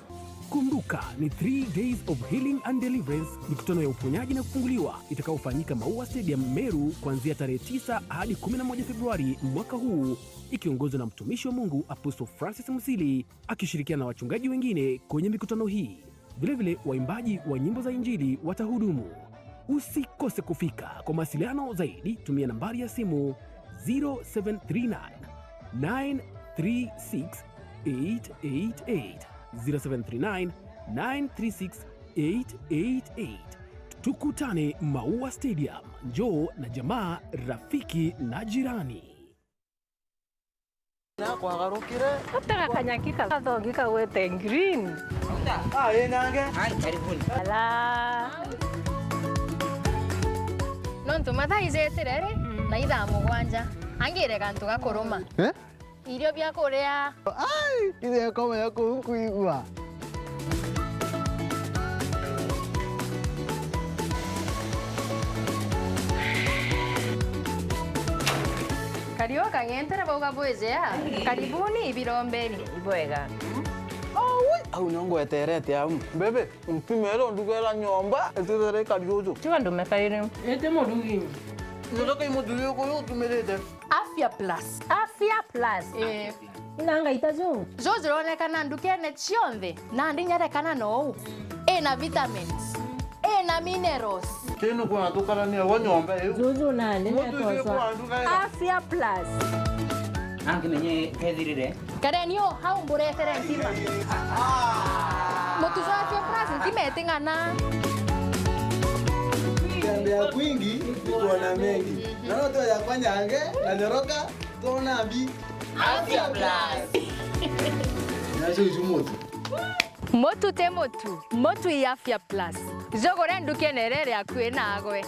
Kumbuka, ni three days of healing and deliverance, mikutano ya uponyaji na kufunguliwa itakayofanyika Maua Stadium, Meru, kuanzia tarehe tisa hadi kumi na moja Februari mwaka huu, ikiongozwa na mtumishi wa Mungu Apostle Francis Musili, akishirikiana na wachungaji wengine kwenye mikutano hii. Vilevile, waimbaji wa nyimbo za Injili watahudumu. Usikose kufika. Kwa mawasiliano zaidi, tumia nambari ya simu zero seven three nine, nine three six, eight eight eight. Zero seven three nine, nine three six, eight eight eight. Tukutane Maua Stadium. Njoo na jamaa, rafiki na jirani. Nakwagarukire. Atega kanyaki ka-, gathogi kagwete green. Ah, ĩ nange. Ai, karibuni. Ala. Nontu mathaa ijetire ri, mm, na ithaa mugwanja. Angire gantu ga kuruma. Eh? Irio bia kuria. Ai, ithe koma ya kuu nkuigua. Kario kang'entere bauga bwijea. Karibuni ibirombeni. Ibwega. Aui, au nio ngweterete au. Bebe, ntimere undugera nyomba, itithere ikari uju. Tiga ndume kairi. Ite murugi. Ndoka imuthuri uyu utumirite. Afya Plus. Afya Plus. Eh. Ina ngaita ju. Ju jironekana ndukene cionthe, nandi nyarekana nou. Ina vitamins. Ina minerals. Kinu kwa tukarania wa nyomba iu. Juju nandi. Mutu ucio niatoswa kwa nduga ira. Afya Plus. Angimenye kethirire. Kareni o hau mburetere ntima. Mutu jwa Afya Plus ntima iting'ana. Kutembea kwingi ni kuona mengi. Naona tu yakwa nyange na nyoroka, tuona mbi. Afya Plus. Nacio icu mutu. Mutu ti mutu, mutu i Afya Plus. Jugure ndukene iria iri akui nagwe.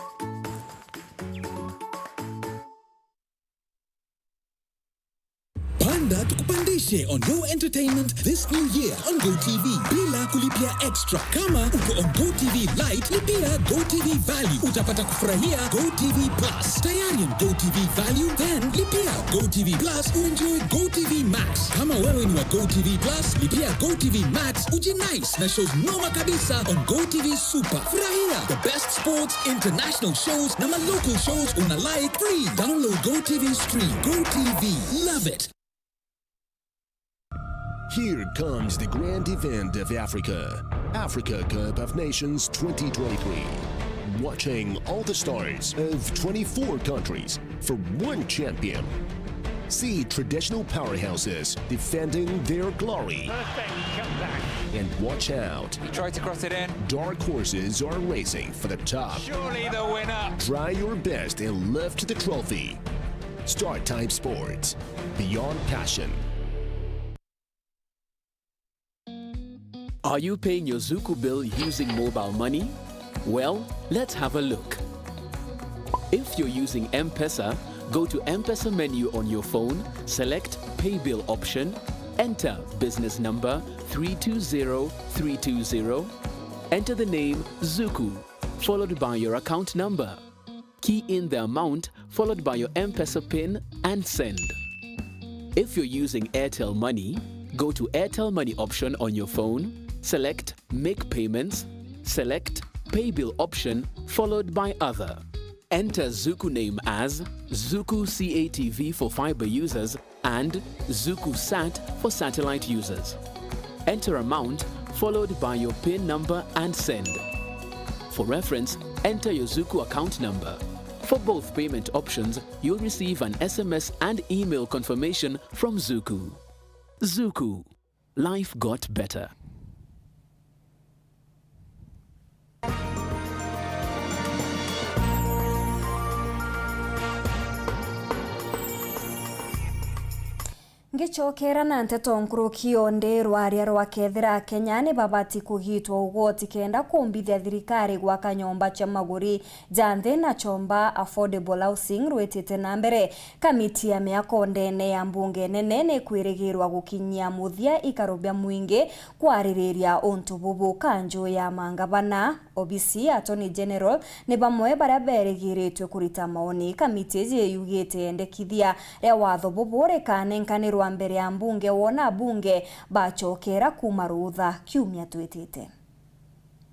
Panda tukupandishe on Go Entertainment this new year on Go T V bila kulipia extra. Kama uko on Go T V Lite, lipia Go T V Value, utapata kufurahia Go T V Plus. Tayari on Go T V Value? Then lipia Go T V Plus uenjoy Go T V Max. Kama wewe ni wa Go T V Plus, lipia Go T V Max ujinice na shows noma kabisa on Go T V Super. Furahia the best sports, international shows na ma local shows una like free. Download Go T V Stream. Go T V. Love it. Here comes the grand event of Africa, Africa Cup of Nations twenty twenty-three. Watching all the stars of twenty-four countries for one champion. See traditional powerhouses defending their glory. Perfect comeback. And watch out. He tried to cross it in. Dark horses are racing for the top. Surely the winner. Try your best and lift the trophy. Start Time Sports. Beyond passion. Are you paying your Zuku bill using mobile money? Well, let's have a look. If you're using M-Pesa, go to M-Pesa menu on your phone, select Pay Bill option, enter business number three two zero three two zero, enter the name Zuku, followed by your account number. Key in the amount followed by your M-Pesa pin and send. If you're using Airtel Money, go to Airtel Money option on your phone, select Make Payments, select Pay Bill option followed by Other. Enter Zuku name as Zuku C A T V for fiber users and Zuku Sat for satellite users. Enter amount followed by your pin number and send. For reference, enter your Zuku account number. For both payment options, you'll receive an S M S and email confirmation from Zuku. Zuku. Life got better. Ngicokera na nteto nkuruki, yo ndi rwaria rwa kethira Akenya ni babati kugitwa ugoti kenda kumbithia thirikari gwaka nyomba cia maguri ja nthi na chomba affordable housing rwitite na mbere. Kamiti ya miako ndene ya mbunge nene ni kwirigirwa gukinyia muthia ikaro bia mwingi kwaririria untu bubu. Kanju ya mangavana, obisi ya Attorney General ni bamwe baria berigiritwe kurita maoni. Kamiti iji yugite yendekithia ria watho bubu rikanenkanirwa mbere ya mbunge wona abunge bacokera kuuma rutha kiumia twitite.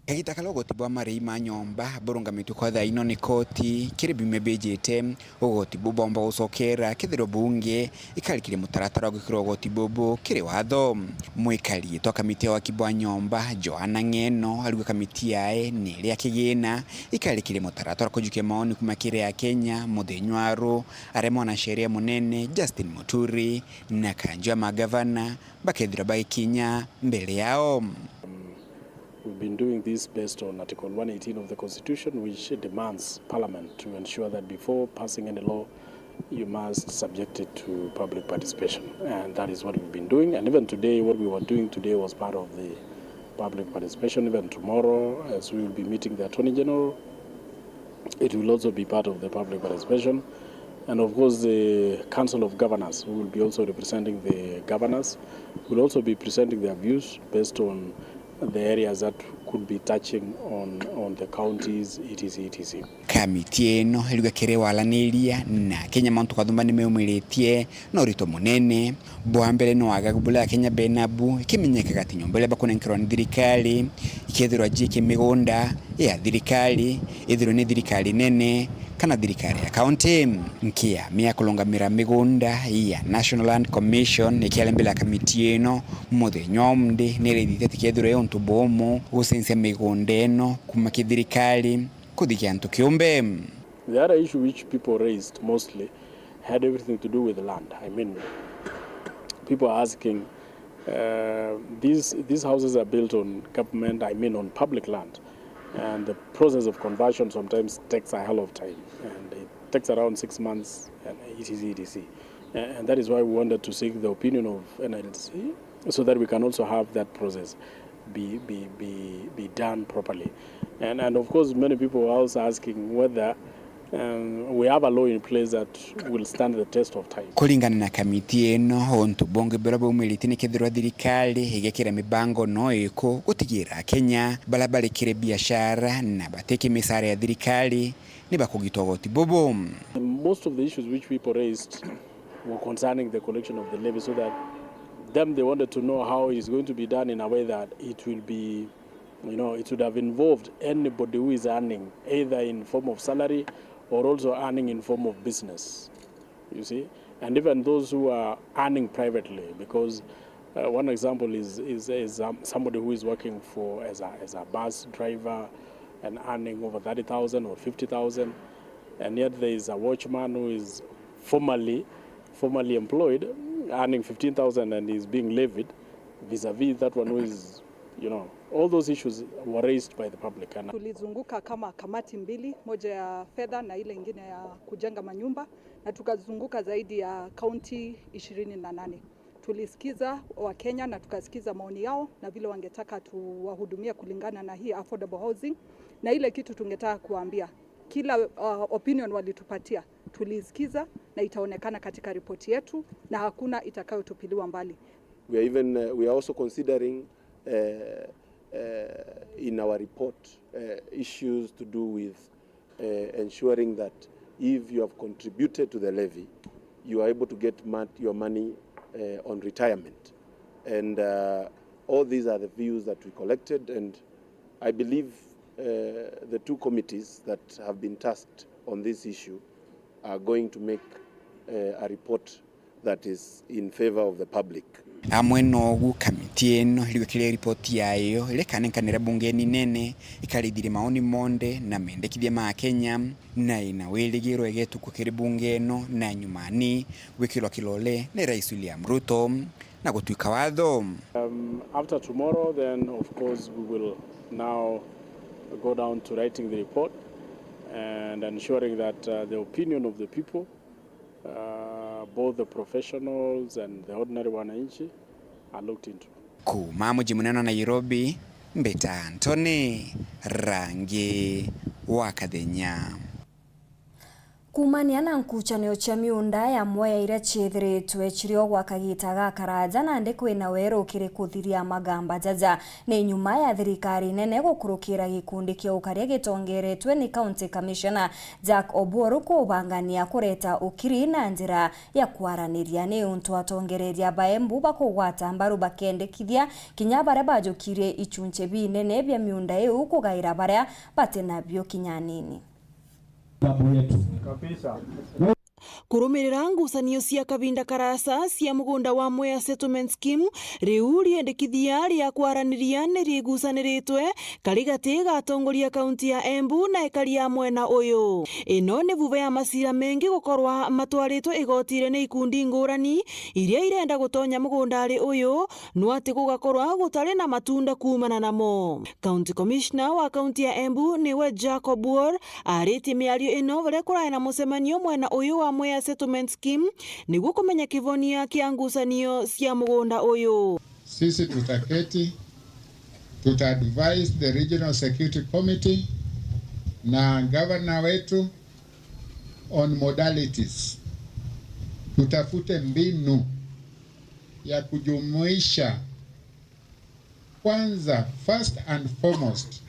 Kagita karia ugoti bwa marii ma nyomba burungamitwe kwa thaa ino ni koti kiri biumia bijite, ugoti bubu bwomba gucokera kethirwa bunge ikarikire mutaratara wa gwikira ugoti bubu kiri watho. Mwikari giti wa kamiti ya waki bwa nyomba, Joanna Ng'eno, ariuga kamiti yae ni iria kigina ikarikire mutaratara wa kujukia maoni kuuma kiri Akenya muthenya wa ru, aria mwanasheria munene Justin Muturi na kanju ya magavana bakethirwa bagikinya mbere yao. We've been doing this based on Article one eighteen of the Constitution, which demands Parliament to ensure that before passing any law, you must subject it to public participation. And that is what we've been doing. And even today, what we were doing today was part of the public participation. Even tomorrow, as we will be meeting the Attorney General, it will also be part of the public participation. And of course, the Council of Governors, who will be also representing the governors, will also be presenting their views based on the areas that could be touching on, on the counties, et cetera, et cetera. Kamiti ino iriuga kiri waraniria na Akenya mantu kathumba ni meumiritie na urito munene. Bwa mbere ni wagagu buria Akenya benabu, ikimenyekaga ati nyomba iria bakunenkerwa ni thirikari ikethirwa ji kimigunda ya thirikari, ithirwe ni thirikari nene kana thirikari ya kaunti. Nkia mia kurungamira migunda ya National Land Commission ikiaria mbere ya kamiti ino muthenya wa umunthi, ni iraithithia ati kethirwe untu buumu gucenjia migunda ino kuuma ki thirikari kuthi ki antu kiumbe. The other issue which people raised mostly had everything to do with land. I mean, people are asking, uh, these, these houses are built on government, I mean, on public land. And the process of conversion sometimes takes a hell of time. And it takes around six months, and et cetera, et cetera. And, and that is why we wanted to seek the opinion of N L C, so that we can also have that process be, be, be, be done properly. And, and of course, many people are also asking whether, um, we have a law in place that will stand the test of time. Kuringana na kamiti ino, untu bungi buria bumiritie ni kethirwa thirikari igekira mibango no iku gutigira Akenya baria bari kiri biashara na batiki micara ya thirikari ni bakugitwa ugoti bubu. Most of the issues which people raised were concerning the collection of the levy, so that them, they wanted to know how it is going to be done in a way that it will be, you know, it would have involved anybody who is earning, either in form of salary or also earning in form of business, you see, and even those who are earning privately, because, uh, one example is, is, is, um, somebody who is working for, as a, as a bus driver and earning over thirty thousand or fifty thousand, and yet there is a watchman who is formally, formally employed, earning fifteen thousand and is being levied vis-a-vis that one who is, you know, all those issues were raised by the public. And tulizunguka kama kamati mbili, moja ya fedha na ile ingine ya kujenga manyumba, na tukazunguka zaidi ya kaunti ishirini na nane. Tulisikiza Wakenya na tukasikiza maoni yao na vile wangetaka tuwahudumie kulingana na hii affordable housing. Na ile kitu tungetaka kuambia, kila, uh, opinion walitupatia, tulisikiza na itaonekana katika ripoti yetu na hakuna itakayotupiliwa mbali. We are even, uh, we are also considering, uh, uh, in our report, uh, issues to do with, uh, ensuring that if you have contributed to the levy, you are able to get mon-, your money, uh, on retirement. And, uh, all these are the views that we collected, and I believe, uh, the two committees that have been tasked on this issue are going to make, uh, a report that is in favour of the public. Amwe nogu, kamiti ino iriuga kiria ripoti yayo iria ikanenkanira bungeni nene ikarithiria maoni monthe na mendekithia ma Akenya, na ina wirigiro igetukwa kiri bunge ino na nyumani gwikirwa kilole ni Rais William Ruto na gutwika watho. Um, after tomorrow, then of course we will now go down to writing the report and ensuring that, uh, the opinion of the people, uh, Both the professionals and the ordinary wananchi are looked into. Kuuma muji munene wa Nairobi, mbita Anthony Rangi wa Kathenya. Kuumania na nkucanio cia miunda ya Mwea iria ciithiritwe ciri o gwa kagita gakaraja, nandi kwina weru kiri kuthiria magamba jaja. Ni nyuma ya thirikari nene gukurukira gikundi kia ukaria gitongeretwe ni County Commissioner Jack Oburu kubangania kureta ukiri na njira ya kwaraniria, ni untu atongereria ba Embu bakugwata mbaru bakendekithia kinya baria bajukirie ichunche binene bia miunda iu kugaira baria bati nabio kinya anini. Babu yetu. Kabisa. Kurumirira ngucanio cia kavinda karasa cia mugunda wa Mwea Settlement Scheme, riu riendekithia ria kwaraniria ni rigucaniritwe kari gati ga atongoria kaunti ya Embu na ekari a mwena uyu. Ino ni vuva ya macira mengi gukorwa matwaritwe igotire ni ikundi ngurani iria irenda gutonya mugundari uyu, no ati gugakorwa gutari na matunda kuumana namo. County Commissioner wa kaunti ya Embu niwe Jacob Wall aritie miario ino baria kurai na mucemanio mwena uyu wa Mwea Settlement Scheme niguo kumenya kivonia kia ngucanio cia mugunda uyu. Sisi tutaketi, tuta advise the Regional Security Committee na gavana wetu on modalities. Tutafute mbinu ya kujumuisha kwanza, first and foremost,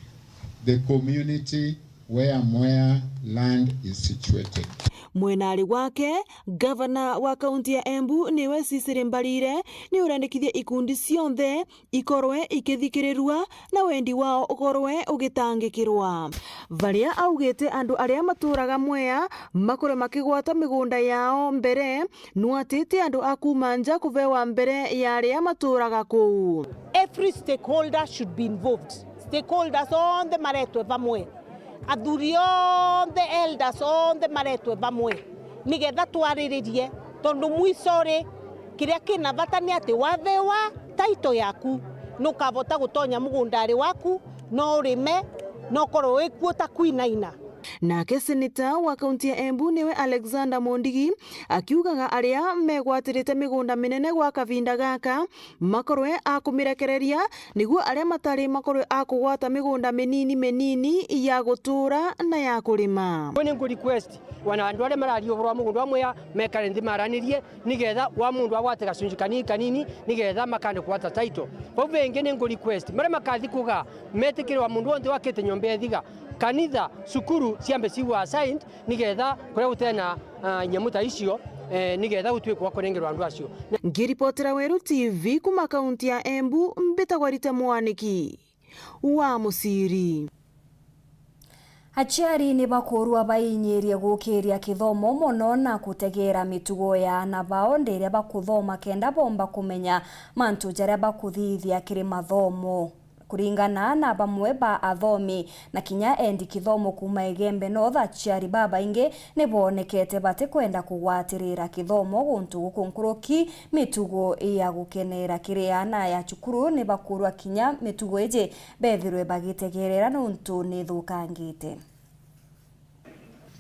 the community where Mwea land is situated. Mwenari wake, gavana wa kaunti ya Embu niwe Cecily Mbarire, ni urendekithia ikundi cionthe ikorwe ikithikirirua na wendi wao ukorwe ugitangikirwa. Varia augite andu aria maturaga Mwea makorwe makigwata migunda yao mbere, no ati ti andu a kuuma nja kuvewa mbere ya aria maturaga kuu. Every stakeholder should be involved. Stakeholders onthe maretwe vamwe. Athuri onthe, elders onthe maretwe vamwe, nigetha twariririe, tondu mwico ri, kiria kina vata ni ati wavewa title yaku, nukavota gutonya mugundari waku, no urime, no ukorwe wikuo ta kwinaina. Nake seneta wa kaunti ya Embu niwe Alexander Mondigi, akiugaga aria megwatirite migunda minene gwa kavinda gaka makorwe a kumirekereria, niguo aria matari makorwe a kugwata migunda minini minini ya gutura na ya kurima. Ni ngu request wana andu aria marariuburwa mugunda wa Mwea mekare nthi maranirie, nigetha wa mundu agwate gacunji kanini kanini, nigetha makande kugwata title. Vau vingi ni ngu request maria makathi kuga metikirwa mundu wonthe wakite nyomba ethiga, kanitha, cukuru ciambe cigwe assigned, nigetha kuria gutena, ah, nyamu ta icio, eh, nigetha gutwikwa kurengerwa andu acio. Ngiripotera Weru T V kuma kaunti ya Embu, mbitagwa Rita Mwaniki wa Muciri. Aciari ni bakurua bainyirie gukiria kithomo mono na kutegeera mitugo ya aana bao ndiria bakuthoma kenda bomba kumenya mantu jaria bakuthithia kiri mathomo. Kuringana na bamwe ba athomi na kinya endi kithomo kuuma Igembe North, aciari babaingi ni boonekete batikwenda kugwatirira kithomo guntu guku nkuruki mitugo ya gukenera kiri aana ya cukuru ni bakurwa kinya mitugo iji bethirwe bagitegerera nuntu ni ithukangite.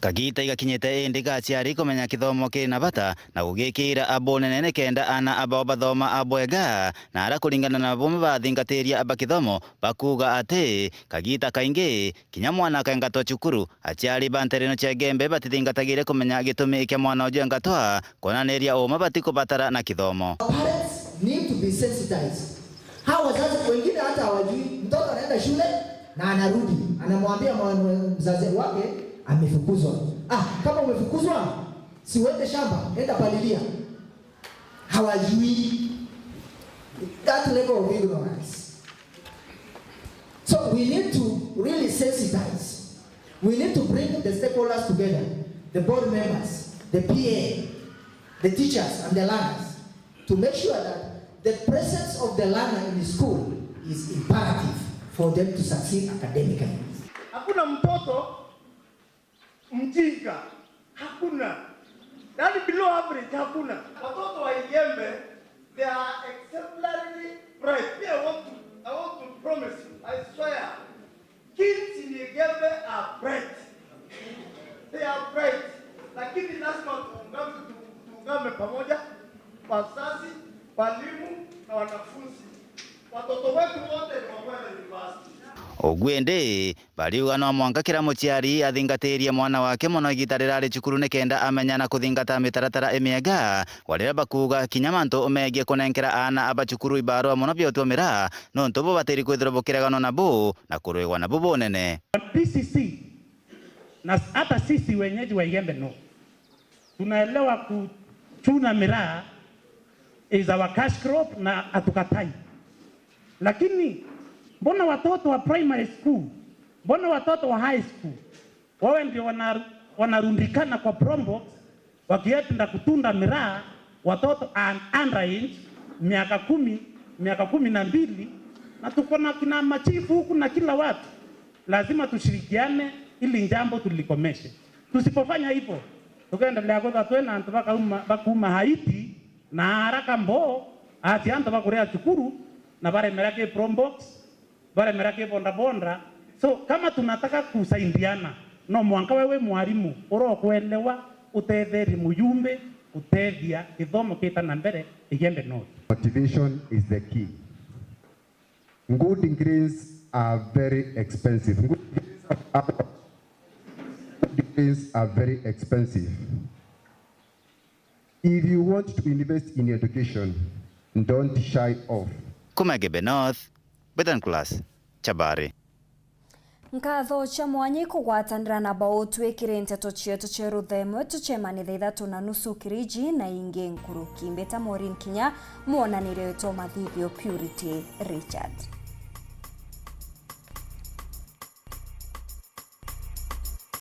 Kagiita igakinyite indi ga aciari kumenya kithomo kiri na bata na gugikira abunene nikenda aana abao bathoma abwega, na ara kuringana na bumwe bathingatiria ba kithomo bakuuga ati kagiita kaingi kinya mwana akaingatwa cukuru, aciari ba nteere ino cia Igembe batithingatagire kumenya gitumi kia mwana uju engatwa, kwonaniria uuma batikubatara na kithomo. Parents need to be sensitized. Hawa wazazi wengine hata hawajui, mtoto anaenda shule na anarudi, anamwambia mwa-, mzazi wake amefukuzwa. "Ah, kama umefukuzwa, si uende shamba, enda palilia." Hawajui. That level of ignorance. So we need to really sensitize. We need to bring the stakeholders together, the board members, the P A, the teachers and the learners, to make sure that the presence of the learner in school is imperative for them to succeed academically. Hakuna mtoto mjinga, hakuna. Yaani below average, hakuna. Watoto wa Igembe, they are exemplary bright. Me, I want to, I want to promise you, I swear, kids in Igembe are bright. They are bright. Lakini lazima tuungane, tu-, tuungane. Tusimame pamoja, wazazi, walimu na wanafunzi. Watoto wetu wote ni wa kwenda university. Ugu indi, bariuga no mwanka kira muciari athingatirie mwana wake mono igita riria ari cukuru nikenda amenya na kuthingata mitaratara imiega, kwa riria bakuuga kinya mantu megie kunenkera aana aba cukuru ibarua mono bia utwa miraa, nontu bubatiri kwithirwa bukireganwa nabu na kurwigwa nabu bunene. P C C na hata sisi wenyeji wa Igembe North tunaelewa kuchuna miraa is our cash crop na hatukatai, lakini mbona watoto wa primary school, mbona watoto wa high school wawe ndio wana- wanarundikana kwa probox wakienda kutunda miraa, watoto un- underage miaka kumi, miaka kumi na mbili, na tuko na kina machifu huku na kila watu. Lazima tushirikiane ili jambo tulikomeshe. Tusipofanya hivyo, tukaendelea kwithwa twina antu bakauma- bakuuma Haiti na haraka mboo, ati antu bakuria cukuru na baremera ki probox, baremera ki bodaboda. So kama tunataka kusaidiana, no mwanka we wi mwarimu urokwelewa utetherie muyumbe gutethia githomo kita na mbere Igembe North. Motivation is the key. Good greens are very expensive. Good greens are, good greens are very expensive. If you want to invest in education, don't shy off. Kuma Igembe North, Betan Class, Chabari. Nkatho cia mwanya ikugwatanira na bau twikire nteto cietu cia ruthemwe tucemani thaa ithatu na nusu kiriji na ingi nkuruki. Mbita Maureen Kinya, mwonanire witwa mathithio Purity Richard.